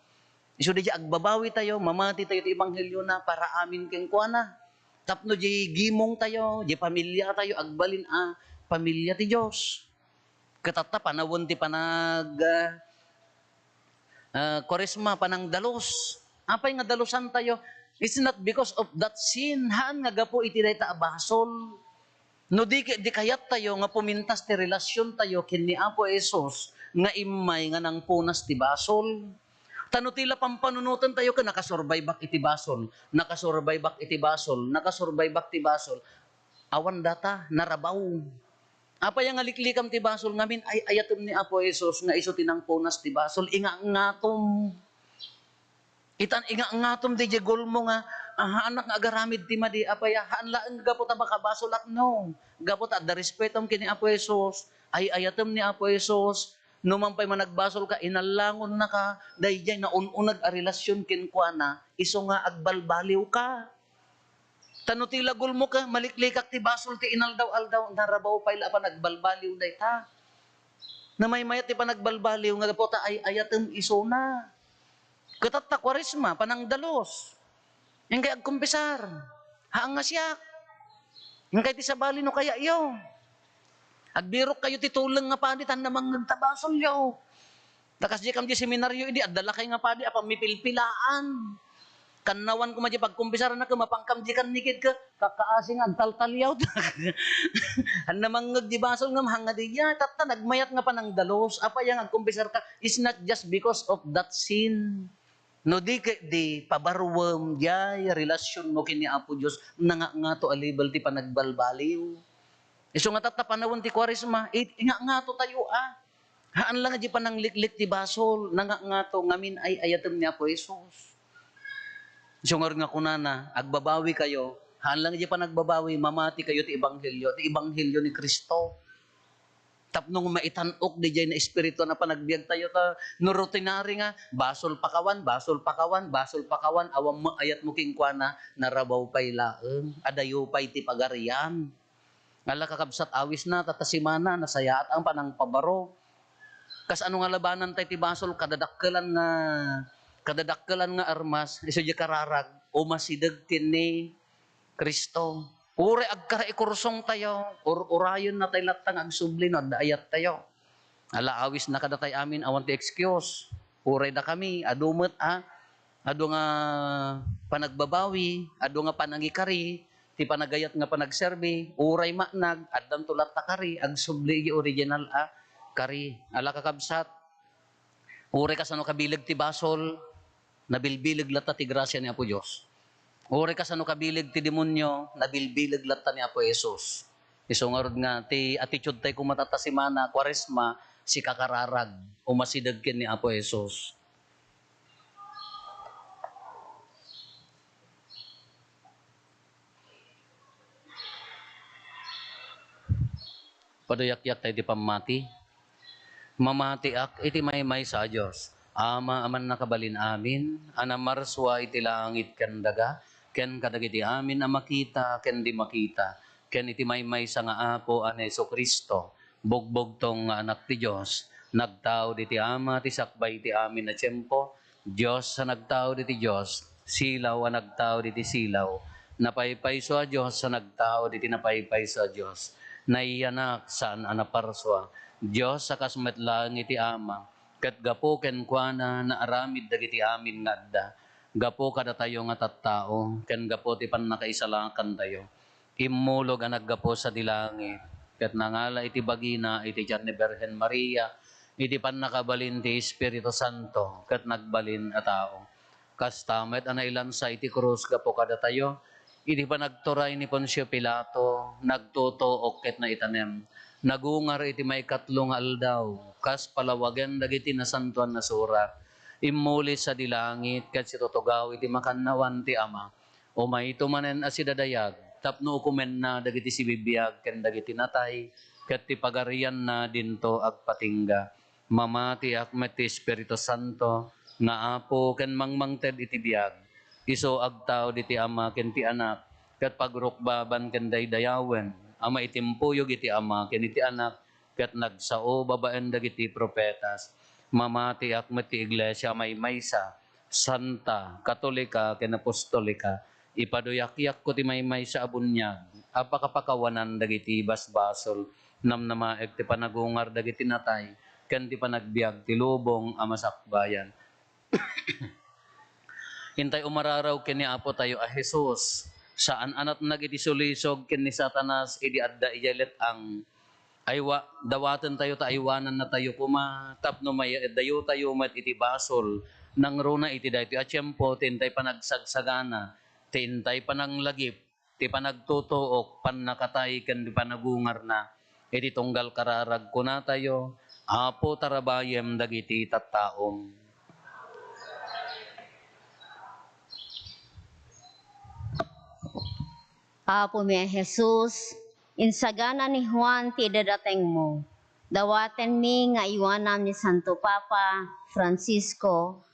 Isu dayjay agbabawi tayo, mamati tayo ti ebanghelio na para amin kenkuana. Tapno di gimong tayo, di pamilya tayo, agbalin a pamilya ti Dios. Ket tatta panawen ti panag, ah, ah, Kuaresma, panangdalus. Apay nga dalusan tayo? It's not because of that sin. Haan nga gapu iti dayta a basol. No di, di kayat tayo nga pumintas ti relasyon tayo ken ni Apo Jesus nga immay nga nangpunas ti basol. Ta no ti la pampanunoten tayo ken nakasurvive ak iti basol, nakasurvive ak iti basol, nakasurvive ak ti basol. Awan data, narabaw. Apay nga liklikam ti basol ngamin, ay-ayatem ni Apo Jesus nga isu ti nangpunas ti basol, ingangatom. Itan ingangatom diay gulmo nga, ah, haanak nga agaramid ti madi, apay, haan laeng gapu ta makabasolak, no. Gapu ta adda respetom ken ni Apo Jesus, ay-ayatem ni Apo Jesus, no man pay managbasolka, inallangonnaka, daydiay naun-uneg a relasyon kenkuana, isu nga agbalbaliwka. Ta no ti la gulmoka, maliklikak ti basol ti inaldaw-aldaw, narabaw pay la a panagbalbaliw dayta. Namaymayat ti panagbalbaliw nga gapu ta ay-ayatem isuna. Ket tatta Kuaresma, panangdalus. Inkay agkumpisar. Haan nga siak. Inkay ti sabali no kayatyo. Agbirok kayo ti tuleng nga padi, tan namangngeg ta basolyo. Ta kas di kam di seminaryo idi, adda lakay nga padi a pammipilpilaan. Kannawan koma di pagkumpisar na, mapankam di kannikid ka, kakaasi nga agtaltaliaw. Haan namangngeg di basol ngem haan nga diay, tatta nagmayat nga panangdalus. Apay nga agkumpisar ka, it's not just because of that sin. No di ket di pabaruem diay relasyon mo ken ni Apo Dios, nangangato a level ti panagbalbaliw. Isu nga tatta panawen ti Kuaresma, it-, ingangato tayo a. Haan lang nga di panangliklik ti basol, nangangato ngamin ay-ayatem ni Apo Jesus. Isu ngarud nga kunana, agbabawi kayo, haan lang nga di panagbabawi, mamati kayo ti ebanghelyo, ti ebanghelyo ni Cristo. Tapno nga maitan-ok diay naespirituan a panagbiag tayo ta no rutinary nga, basol pakawan, basol pakawan, basol pakawan, awan maayat mo kenkuana, narabaw pay laeng, adayo pay ti pagarian. Ala kakabsat, awisna, tatta semana, nasayaat ang panangpabaro. Kas ano nga labanan tay ti basol, kadadakkelan nga, kadadakkelan nga armas, isu diay kararag, umasideg ken ni Cristo. Uray agkaraikursong tayo, ur-urayen na tay latta nga agsubli no adda ayat tayo. Ala, awisna kadatay amin, awan ti excuse. Uray dakami, adu met, a, adu nga panagbabawi, adu nga panangikari, ti panagayat nga panagserbi, uray maanag, addanto latta kari, agsubli iti original a kari. Ala kakabsat, uray kasano kabileg ti basol, nabilbileg latta ti grasia ni Apo Dios. Uray kasano kabileg ti demonio, nabilbileg latta ni Apo Jesus. Isu ngarud nga, ti attitude tay koma tatta semana, Kuaresma, sika kararag, umasideg ken ni Apo Jesus. Paduyakyak tay ti pammati. Mamatiak iti maymaysa a Dios, Ama a mannakabalin amin, a namarsua iti langit ken daga, ken kadagiti amin a makita ken di makita, ken iti maymaysa nga Apo a ni Jesu-Cristo, bugbugtong nga Anak ti Dios, nagtaud iti Ama ti sakbay iti amin a tiempo, Dios a nagtaud iti Dios, silaw a nagtaud iti silaw, napaypayso a Dios a nagtaud iti napaypayso a Dios, naiyanak saan a naparsua, Dios a kas met laeng iti Ama, ket gapu kenkuana naaramid dagiti amin nga adda. Gapu kadatayo nga tattao, ken gapu ti pannakaisalakantayo, immulog a naggapu sadi langit, ket nangala iti bagina iti tiyan ni Birhen Maria, iti pannakabalin ti Espiritu Santo, ket nagbalin a tao. Kasta met a nailansa iti krus gapu kadatayo, iti panagturay ni Poncio Pilato, nagtutuok ket naitanem. Nagungar iti maikatlo nga aldaw, kas palawagen dagiti Nasantoan a Surat. Immuli sadi langit ket situtugaw iti makannawan ti Ama. Umayto manen a sidadayag tapno ukomenna dagiti sibibiag ken dagiti natay, ket ti pagarianna dinto agpatingga. Mamatiak met ti Espiritu Santo nga Apo ken mangmangted iti biag. Isu agtaud iti Ama ken ti Anak, ket pagrukbaban ken daydayawen a maitimpuyog iti Ama ken iti Anak, ket nagsao babaen dagiti profetas. Mamatiak met ti Iglesia a maymaysa, santa, katolika, ken apostolika. Ipaduyakyakko ti maymaysa a buniag a pakapakawanan dagiti basbasol. Namnamaek ti panagungar dagiti natay ken ti panagbiag ti lubong a masakbayan. Intay umararaw ken ni Apo tayo a Jesus. Saan a natnag iti sulisog ken ni Satanas idi adda idiay let-ang. Aywa, dawaten tayo ta aywananna tayo koma tapno mayadayo tayo met iti basol. Nangruna iti daytoy a tiempo ti intay panagsagsagana, ti intay pananglagip, ti panagtutuok, pannakatay ken ti panagungarna. Iti tunggal kararag kunatayo, Apo, tarabayem dagiti tattaom. Apomi a Jesus, insagana ni Juan ti idadatengmo. Dawatenmi nga aywanam ni Santo Papa Francisco,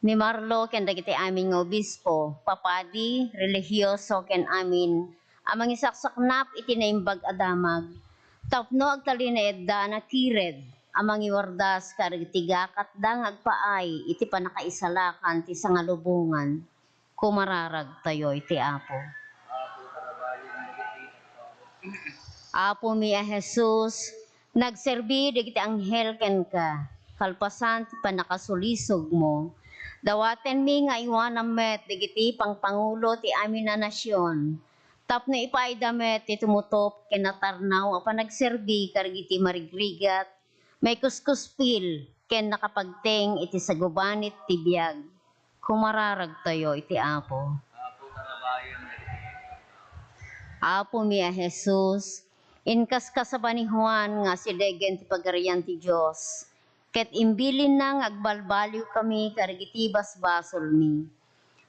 ni Marlo ken dagiti amin nga obispo, papadi, relihioso ken amin a mangisaksaknap iti naimbag a damag, tapno agtalinaedda a nakired a mangiwardas kadagiti gakatda nga agpaay iti pannakaisalakan ti sangalubongan. Kumararagtayo iti Apo. Apomi a Jesus, nagserbi dagiti anghel kenka, kalpasan ti pannakasulisogmo. Dawatenmi nga aywanam met dagiti pangpangulo ti amin a nasion, tapno ipaayda met ti tumutop ken natarnaw a panagserbi kadagiti marigrigat, maikuskuspil, ken nakapagteng iti sagubanit ti biag. Kumararagtayo iti Apo. Apomi a Jesus, inkaskasaba ni Juan nga asidegen ti Pagarian ti Dios, ket imbilinna nga agbalbaliwkami kadagiti basbasolmi.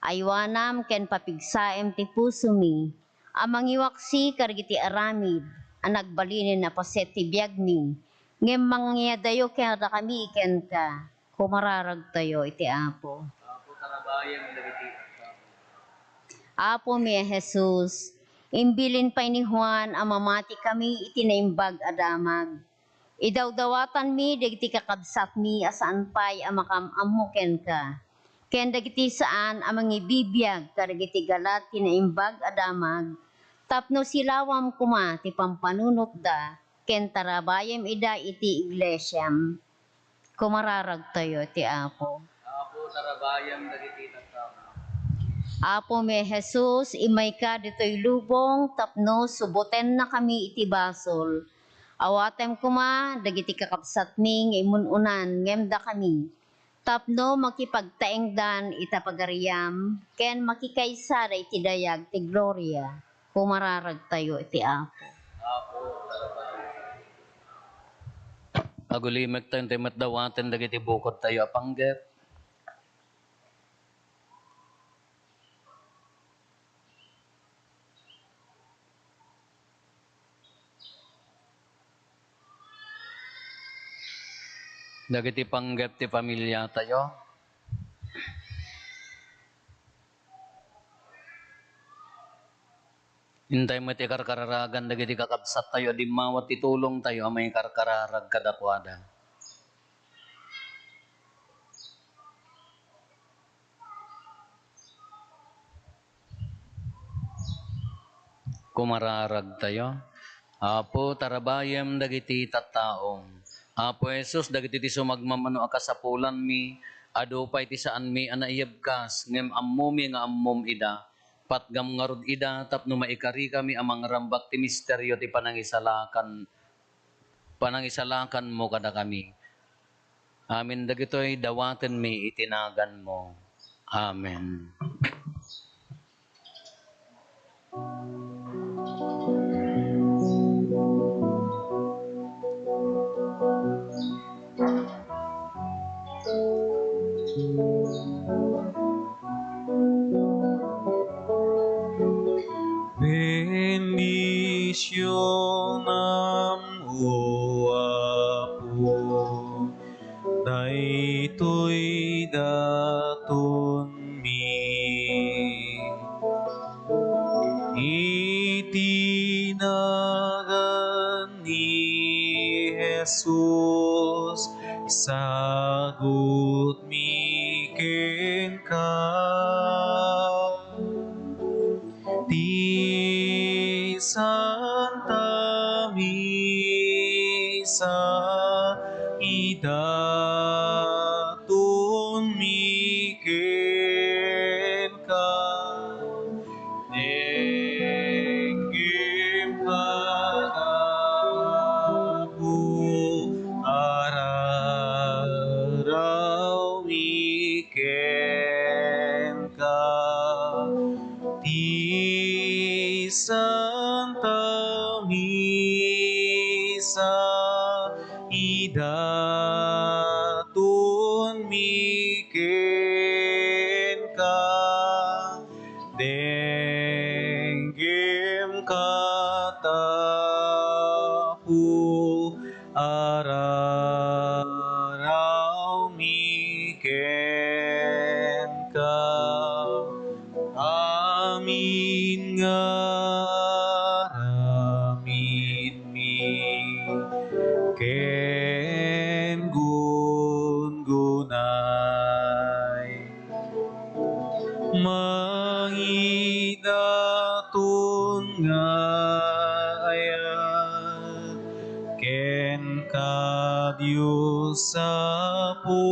Aywanam ken papigsaem ti pusomi a mangiwaksi kadagiti aramid a nagbalinen a paset ti biagmi, ngem mangngegadayo kadakami kenka. Kumararagtayo iti Apo. Apomi a Jesus, imbilin pay ni Juan a mamatikami iti naimbag a damag. Idawdawatanmi dagiti kakabsatmi a saan pay a makaam-ammo kenka, ken dagiti saan a mangibibiag kadagiti galat ti naimbag a damag, tapno silawam koma ti pampanunotda ken tarabayem ida iti iglesiam. Kumararagtayo iti Apo. Apo, tarabayam dagiti tattao. Apomi a Jesus, immayka ditoy lubong tapno subotennakami iti basol. Awatem koma dagiti kakabsatmi nga immun-unan ngem dakami, tapno makipagtaengdan ita Pagariam ken makikaysada iti dayag ti gloria. Kumararagtayo iti Apo. Apo, tarabayam. Agulimektayo intay met dawaten dagiti bukodtayo a panggep. Dagiti panggep ti pamiliatayo. Intay met ikarkararagan dagiti kakabsattayo a dimmawat ti tulongtayo a mangikarkararag kadakuada. Kumararagtayo. Apo, tarabayem dagiti tattaom. Apo Jesus, dagiti ti sumagmamano a kasapulanmi, adu pay ti saanmi a naiyebkas, ngem ammomi nga ammom ida. Patgam ngarud ida tapno maikarikami a mangrambak ti misterio ti panangisalakan, panangisalakanmo kadakami. Amin dagitoy dawatenmi iti naganmo. Amen. Bendisionam, O Apo, daytoy datonmi. Iti nagan ni Jesus, isagutmi kenka. Ti Santa Misa, idatonmi kenka. Denggem katapu, ararawmi kenka. Ti Santa Misa, idatonmi kenka. Denggem katapu, ararawmi kenka. Amin nga aramidmi ken gungunay. Mangidaton nga ayat kenka, Dios Apo.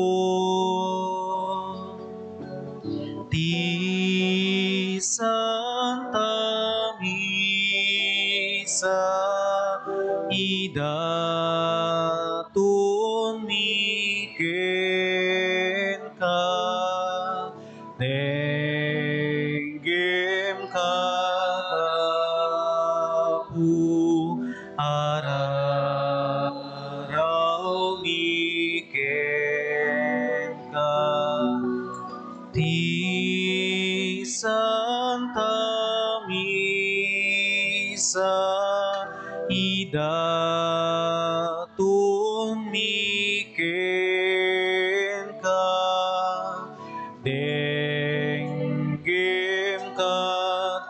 Ti Santa Misa, idatonmi kenka. Denggem katapu, ararawmi kenka. Ti Santa Misa, idatonmi kenka. Denggem katapu,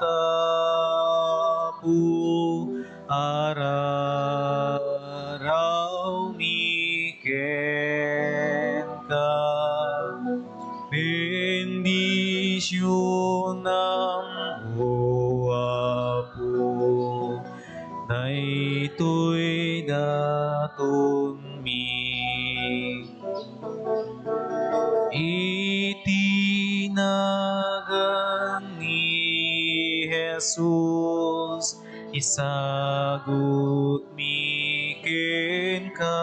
ararawmi kenka. Bendisyonam, O Apo, daytoy datonmi. Iti nagan ni Jesus, isagutmi kenka.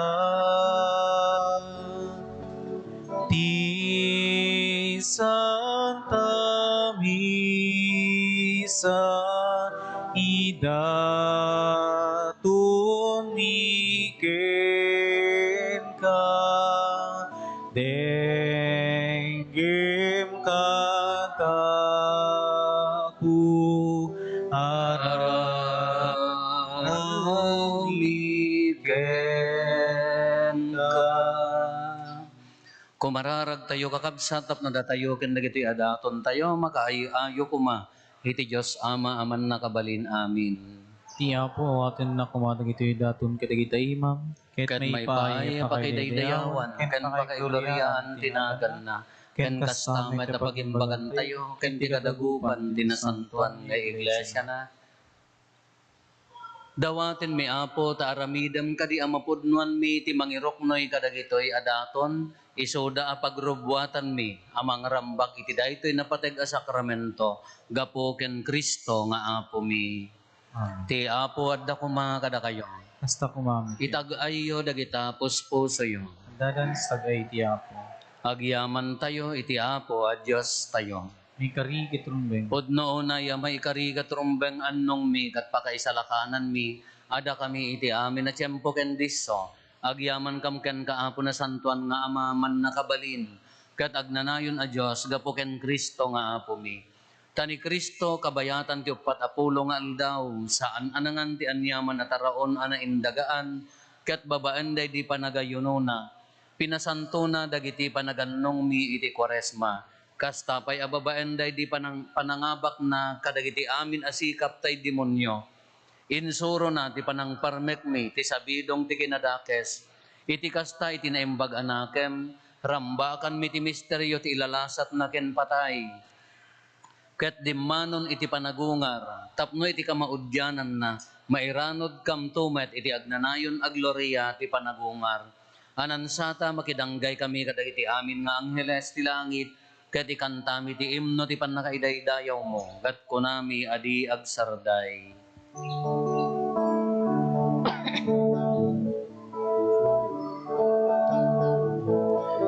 Ti Santa Misa, idatonmi kenka. Denggem katapu, ararawmi kenka. Kumararagtayo, kakabsat, tapno datayo ken dagitoy a datontayo makaay-ayo koma iti Dios Ama a Mannakabalin. Amin. Ti Apo awatenna koma dagitoy daton kadagiti imam, ket maipaay a pakidaydayawan ken pakaigloriaan ti naganna, ken kasta met a pagimbagantayo ken ti kadagupan ti nasantoan nga iglesiana. Dawatenmi, Apo, ta aramidem kadi a mapudnoanmi ti mangiruknoy kadagitoy a daton, isuda a pagrubuatanmi a mangrambak iti daytoy napateg a sakramento gapu ken Cristo nga Apomi. Amen. Ti Apo adda koma kadakayo. Kasta koma met. Itag-ayyo dagita puspusoyo. Addadan ti tag-ay ti Apo. Agyamantayo iti Apo a Diostayo. Maikari ket rumbeng. Pudno unay a maikari ket rumbeng, annongmi ket pakaisalakananmi a dakami iti amin a tiempo ken disso. Agyamankam kenka, Apo, Nasantoan nga Ama, Mannakabalin ket agnanayon a Dios, gapu ken Cristo nga Apomi. Ta ni Cristo, kabayatan ti uppat a pulo nga aldaw, saan a nangan ti aniaman a taraon a naindagaan, ket babaen daydi panagayunona, pinasantona dagiti panagannongmi iti Kuaresma. Kasta pay a babaen daydi panang-, panangabakna kadagiti amin a sikap tay demonio. Insurona ti panangparmekmi ti sabidong ti kinadakes. Iti kasta, iti naimbag a nakem, rambakanmi ti misterio ti ilalasatna ken patay. Ket dimmanon iti panagungar, tapno iti kamaudiananna, mairanudkamto met iti agnanayon a gloria ti panagungar. Anansata makidanggay kami kadagiti amin nga angheles ti langit, ket ikantami ti imno ti pannakaidaydayawmo, ket kunami a di agsarday.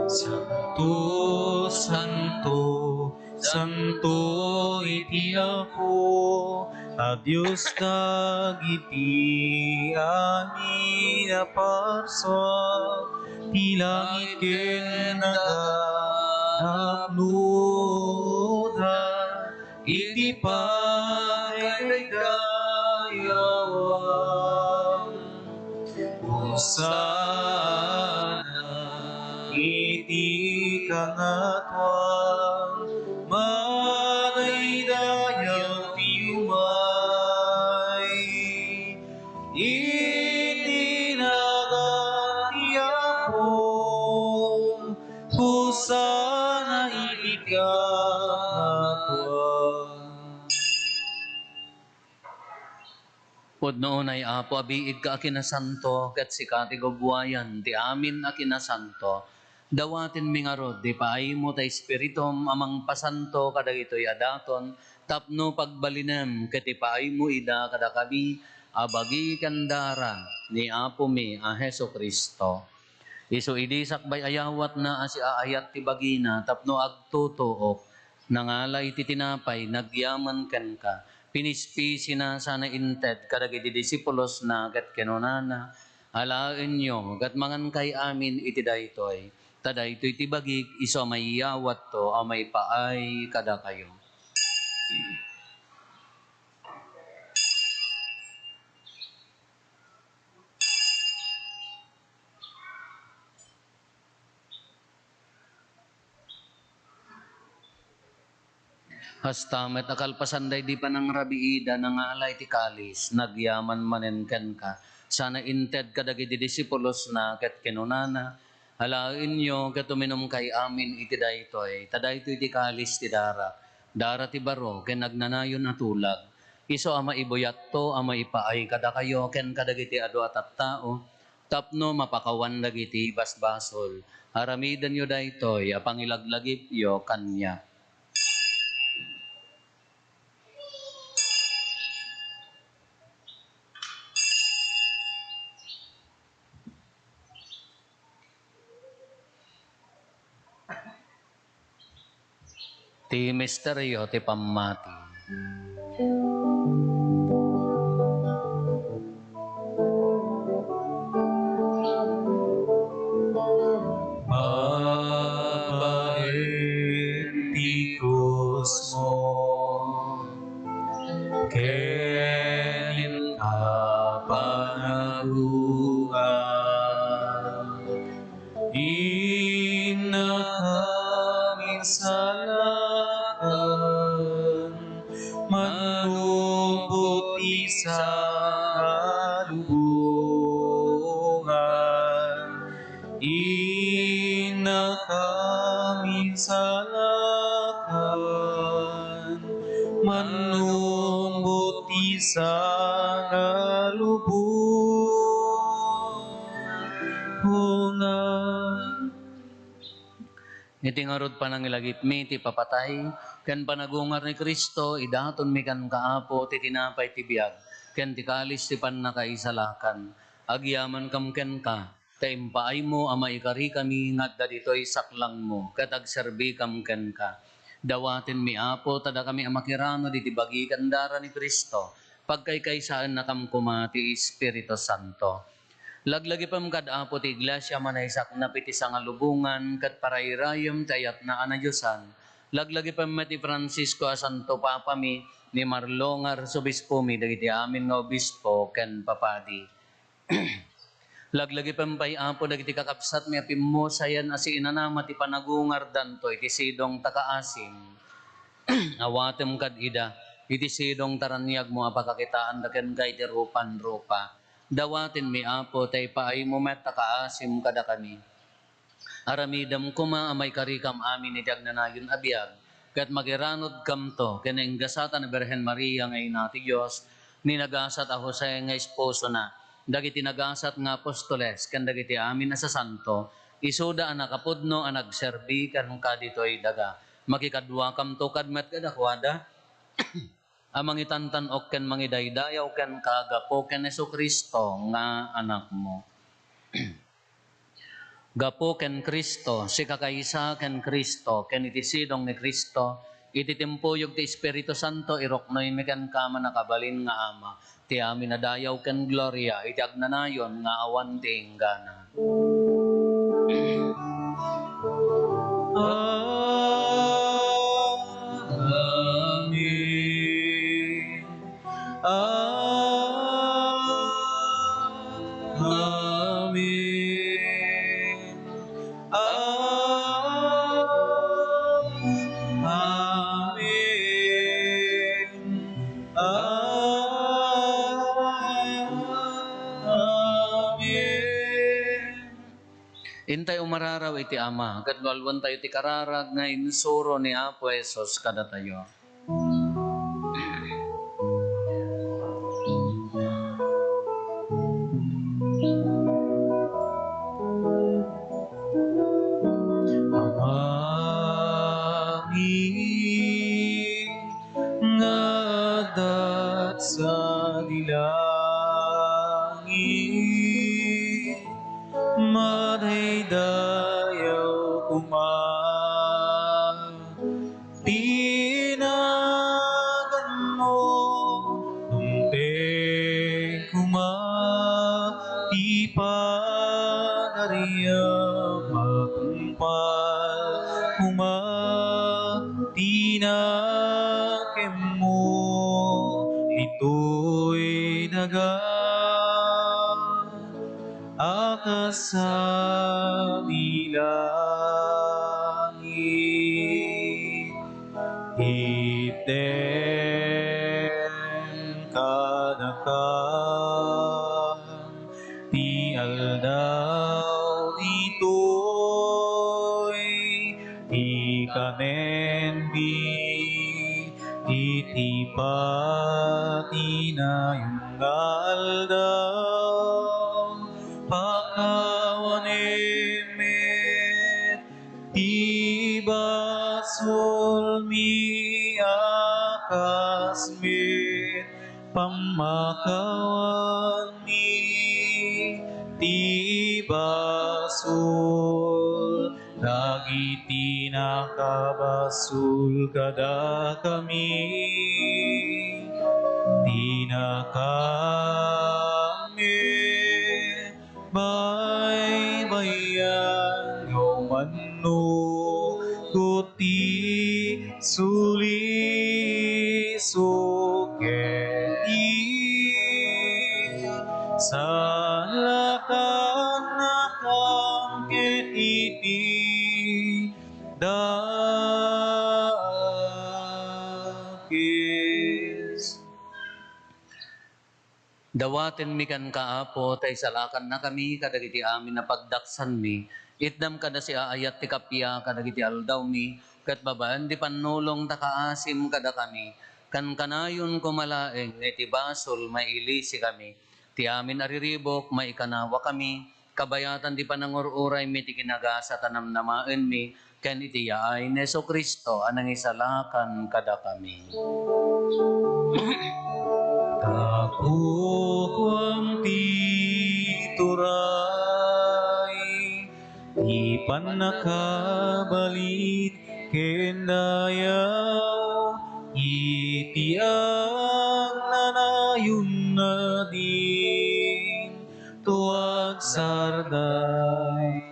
Santo, santo, santo iti Apo a Dios dagiti ani a parsua, ti langit ken daga napnoda iti pagkaidaydayawam. Hosanna iti kangatoan, madaydayaw ti umay iti nagan ti Apo. Hosanna iti kangatoan. Pudno unay, Apo, a biigka a kinasanto, ket sika ti gubbuayan ti amin a kinasanto. Dawatenmi ngarud ti paaymo ta Espiritum a mangpasanto kadagitoy a daton tapno pagbalinem ket ipaaymo ida kadakami a bagi ken dara ni Apomi a Jesu-Cristo. Isu idi sakbay a yawatna a siaayat ti bagina tapno agtutuok, nangala iti tinapay, nagyaman kenka, pinispisina sana inted kadagiti disipulosna ket kinunana, "Alaenyo ket mangankay amin iti daytoy, ta daytoy ti bagik isu a maiyawatto a maipaay kadakayo." Kasta met a kalpasan daydi panangrabiida, nangala iti kalis, nagyaman manen kenka, sana inted kadagiti disipulosna ket kinunana, "Alaenyo ket uminumkay amin iti daytoy, ta daytoy ti kalis ti darak, dara ti baro ken agnanayon a tulag, isu a maibuyatto a maipaay kadakayo ken kadagiti adu a tattao, tapno mapakawan dagiti basbasol. Aramidenyo daytoy a pangilaglagipyo kaniak." Ti misterio ti pammati. Babaen ti krusmo ken inka panagungar. Innaka minsalakan, mannumbot ti sangalubongan. Innaka minsalakan, mannumbot ti sangalubongan. Iti ngarud panangilagipmi ti papatay ken panagungar ni Cristo, idatonmi kenka, Apo, ti tinapay ti biag ken ti kalis ti pannakaisalakan. Agyamankam kenka, ta impaaymo a maikarikami nga adda ditoy saklangmo ket agserbikam kenka. Dawatenmi, Apo, ta dakami a makirano diti bagi ken dara ni Cristo, pagkaykaysaennakam koma ti Espiritu Santo. Laglagipem kad Apo ti Iglesia a manaysaknap iti sangalubongan ket parayrayem ti ayatna a nadiosan. Laglagipem met ni Francisco a Santo Papami, ni Marlon nga Arsobispomi, dagiti amin nga obispo ken papadi. Laglagipem pay, Apo, dagiti kakabsatmi a pimmusayan a siinanama ti panagungardanto iti sidong ta kaasim. Awatem kad ida iti sidong ta raniagmo a pakakitaanda kenka iti rupa-rupa. Dawatenmi, Apo, ta ipaaymo met a kaasim kadakami. Aramidem koma a maikarikam amin iti agnanayon a biag ket makiranudkamto ken nagasat a Birhen Maria nga Ina ti Dios, ni nagasat a Jose nga esposona, dagiti nagasat nga apostoles, ken dagiti amin a sasanto, isuda a nakapudno a nagserbi kenka ditoy daga. Makikaduakamto kad met kadakuada, a mangitantan-ok ken mangidaydayaw kenka gapu ken Jesu-Cristo nga Anakmo. Gapu ken Cristo, sikakaysa ken Cristo, ken iti sidong ni Cristo, iti timpuyog ti Espiritu Santo, iruknoymi kenka, mannakabalin nga Ama, ti amin a dayaw ken gloria iti agnanayon nga awan ti inggana. Amen. Amen. Amen. Amen. Intay umararaw iti Ama, ket lualuentayo ti kararag nga insuro ni Apo Jesus kadatayo. Amin. Nga adda sadi langit, madaydayaw koma ti naganmo, dumteng koma ti Pagariam, matungpal koma ti nakemmo ditoy daga a kas sadi langit. Itdem kadakam ti aldaw ditoy, ti kanenmi iti patinayon nga aldaw. Pakawanem met ti basolmi a kas met pammakawanmi ti basol dagiti nakabasol kadakami. Dinakami baybayan nga umannurot ti sulisok ket isalakannakam ket iti dakes. Dawatenmi kenka, Apo, ta isalakannakami kadagiti amin a pagdaksanmi. Itdam kada siaayat ti kappia kadagiti aldawmi, ket babaen ti pannulong ta kaasim kadakami. Kankanayon koma laeng nga iti basol, mailisikami. Ti amin a riribuk, maikanawakami. Kabayatan ti panangur-uraymi ti kinagasat a namnamaenmi ken iti yaay ni Jesu-Cristo a nangisalakan kadakami. Kapupuam ti turay ti pannakabalin ken dayaw iti agnanayon nadin to agsarday.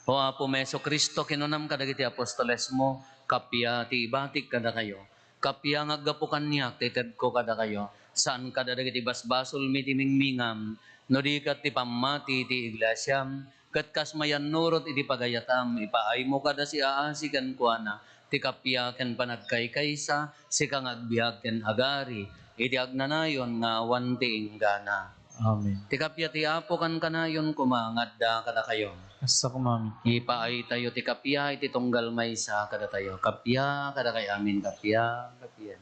O Apo mi Jesu-Cristo, kinunam kadagiti apostolesmo, kappia ti ibatik kadakayo, kappia nga aggapu kaniak ti itedko kadakayo, saan kada dagiti basbasolmi ti mingmingam, no di ket ti pammati ti iglesiam, ket kas mayannurot iti pagayatam, ipaaymo kada siaasi kenkuana, ti kappia ken panagkaykaysa, sika nga agbiag ken agari, iti agnanayon nga awan ti inggana. Amen. Ti kappia ti Apo kankanayon koma nga adda kadakayo. Kasta kumami. Ipaaytayo ti kappia iti tunggal maysa kadatayo. Kappia, kadakay amin, kappia, kappia.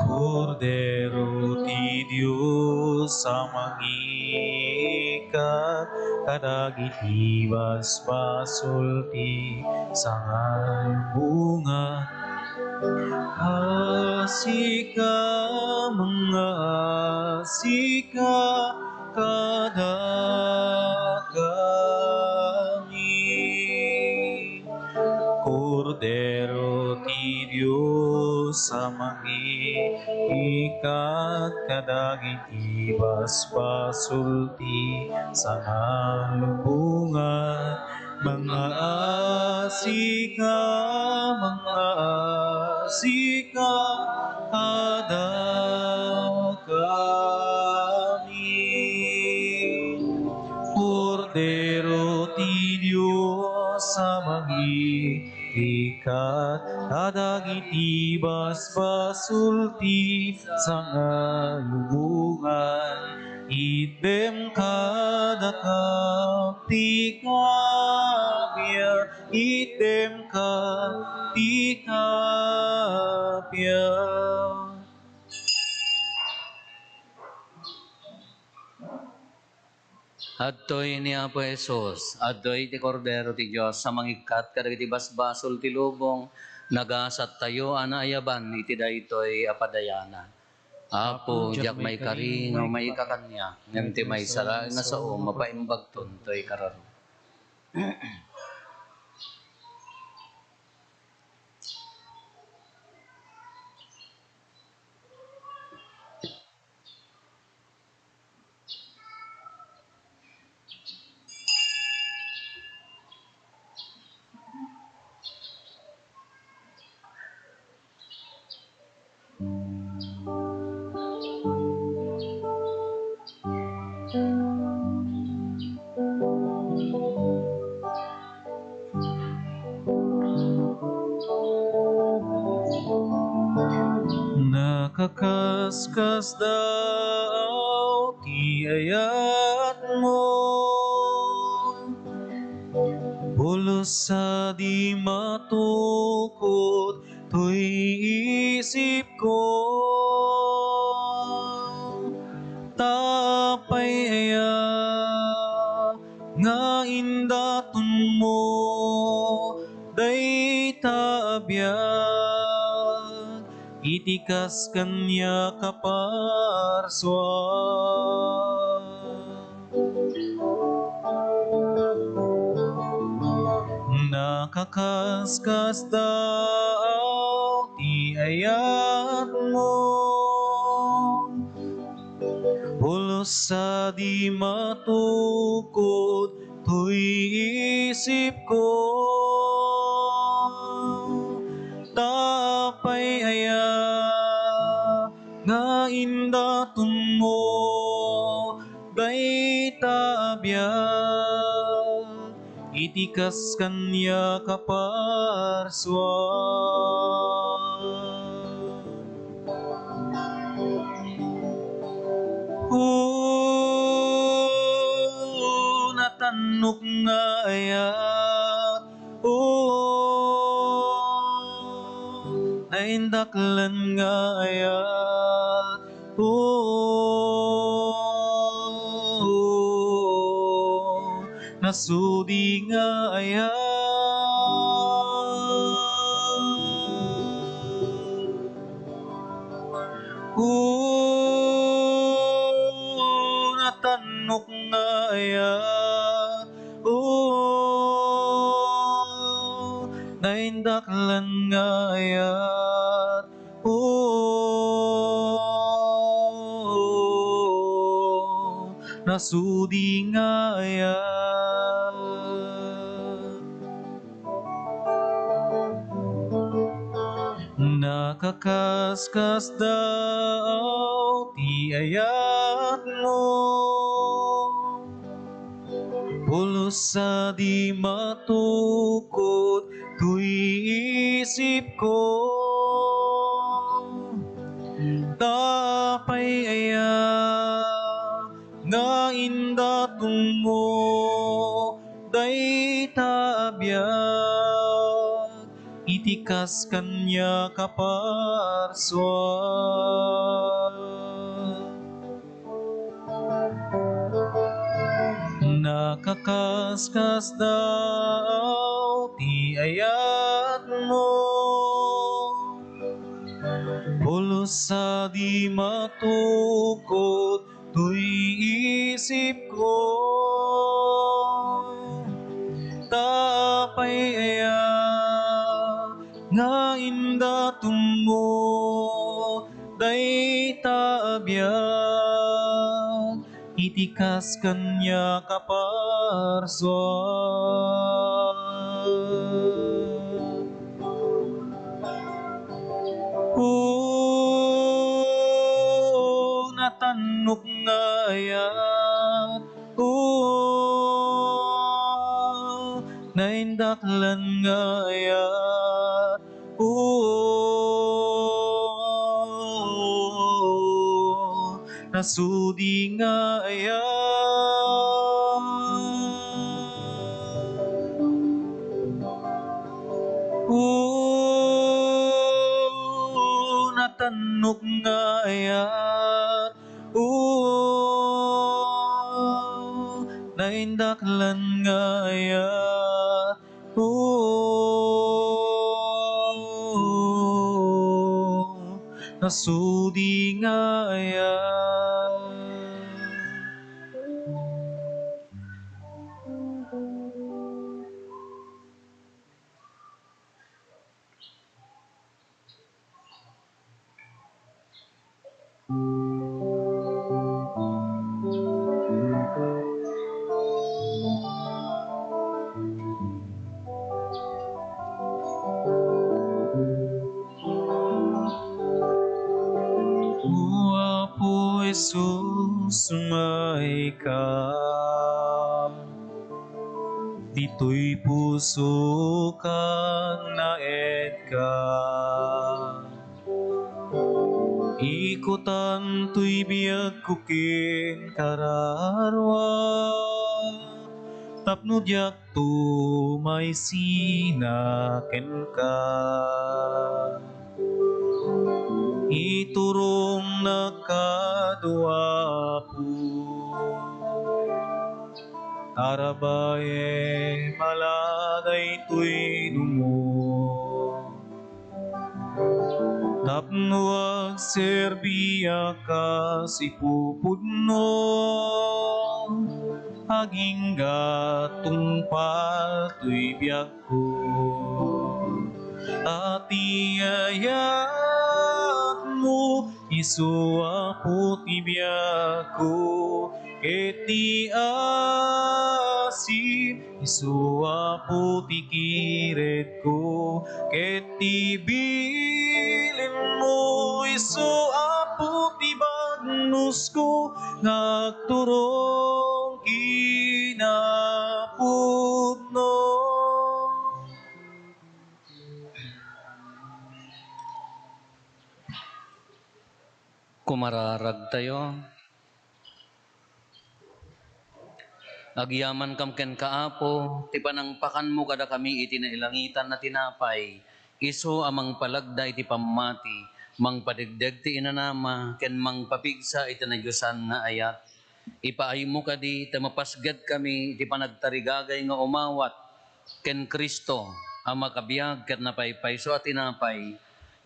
Kordero ti Dios a mangikat kadagiti basbasol ti sangalubongan. Asika, mangaasika kadakami. Kordero ti Dios a mangikat kadagiti basbasol ti sangalubongan. Mangaasika, mangaasika kadakami. Kordero ti Dios a mangikat kadagiti basbasol ti sangalubongan. Itdem kadakami ti kappia, itdem kadakami ti kappia. Adtoy ni Apo Jesus, adtoy ti Kordero ti Dios a mangikkat kadagiti basbasol ti lubong. Nagasattayo a naayaban iti daytoy a padayanan. Apo, diak maikari nga umayka kaniak, ngem ti maysa laeng nga sao mapaimbagton toy kararo. Nakaskasdaaw ti ayatmo, pulos sadi matukod toy isipko. Ta apay aya nga indatonmo dayta a biag iti kas kaniak a parsua? Nakaskasdaaw ti ayatmo, pulos sadi matukod toy isipko. Ta apay aya nga indatonmo dayta a biag iti kas kaniak a parsua? O natannok nga ayat, O naindaklan nga ayat, O nasudi nga ayat, O natannok nga ayat, O naindaklan nga ayat, O nasudi nga ayat. Nakaskasdaaw ti ayatmo. Pulos a di matukod toy isipko. Apay aya nga indatonmo dayta a biag iti kas kaniak a parsua? Nakakaskasdaaw ti ayatmo, pulos a di matukod toy isipko. Ta apay aya nga indatonmo dayta a biag iti kas kaniak a parsua? O, natannok nga ayat, o, naindaklan nga ayat, o, nasudi nga ayat. O, natannok nga ayat, o, naindaklan nga ayat, o, nasudi nga ayat. O Apo Jesus, mayka. Ditoy puso kan naedka. Ikutan toy biagko ken kararua, tapno diak tumaysina kenka. Iturongnak kano, Apo, arabaem a la daytoy dumo, tapno agserbiak kas ipupudno, agingga tungpal toy biag ko. Ta ti ayatmo, isu Apo ti biagko, ket ti asim, isu Apo ti kiredko, ket ti bilinmo, isu Apo ti bagnusko, nga agturong kinapudno. Kumararagtayo. Agyamankam kenka, Apo, ti panangpakanmo kadakami iti nailangitan a tinapay, isu a mangpalagda iti pammati, mangpadegdeg ti inanama, ken mangpapigsa iti nadiosan nga ayat. Ipaaymo kadi ta mapasgedkami iti panagtarigagay nga umawat ken Cristo a makabiag ket napaypayso a tinapay.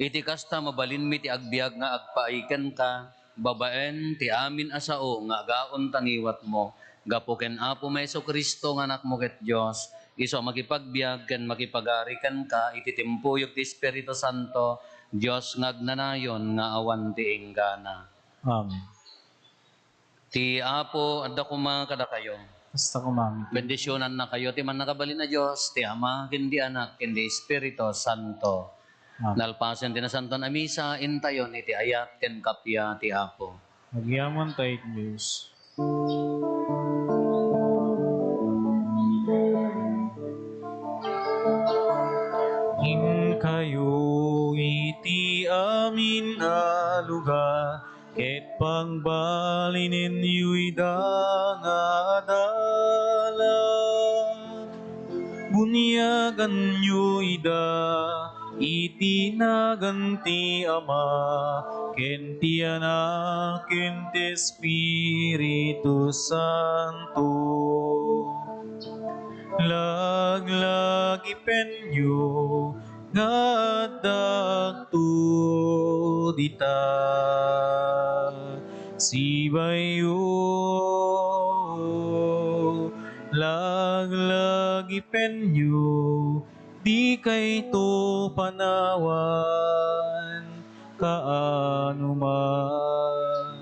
Iti kasta, mabalinmi ti agbiag nga agpaay kenka babaen ti amin a sao nga agaon ta ngiwatmo. Gapu ken Apomi a Jesu-Cristo nga Anakmo ket Dios, isu a makipagbiag ken makipagari kenka iti timpuyog ti Espiritu Santo, Dios nga agnanayon nga awan ti inggana. Amen. Ti Apo adda koma kadakayo. Kasta koma met. Bendisionannakayo ti Mannakabalin a Dios, ti Ama, ken ti Anak, ken ti Espiritu Santo. Amen. Nalpasen ti Nasantoan a Misa, intayon iti ayat ken kappia ti Apo. Agyamankami, Dios. amin a lugar, ket pagbalinenyo ida nga adala. Bunyaganyo ida iti nagan ti Ama, ken ti Anak, ken ti Espiritu Santo. Laglagipenyo nga addakto dita. Sibayo, laglagipenyo, dikayto panawan kaano man.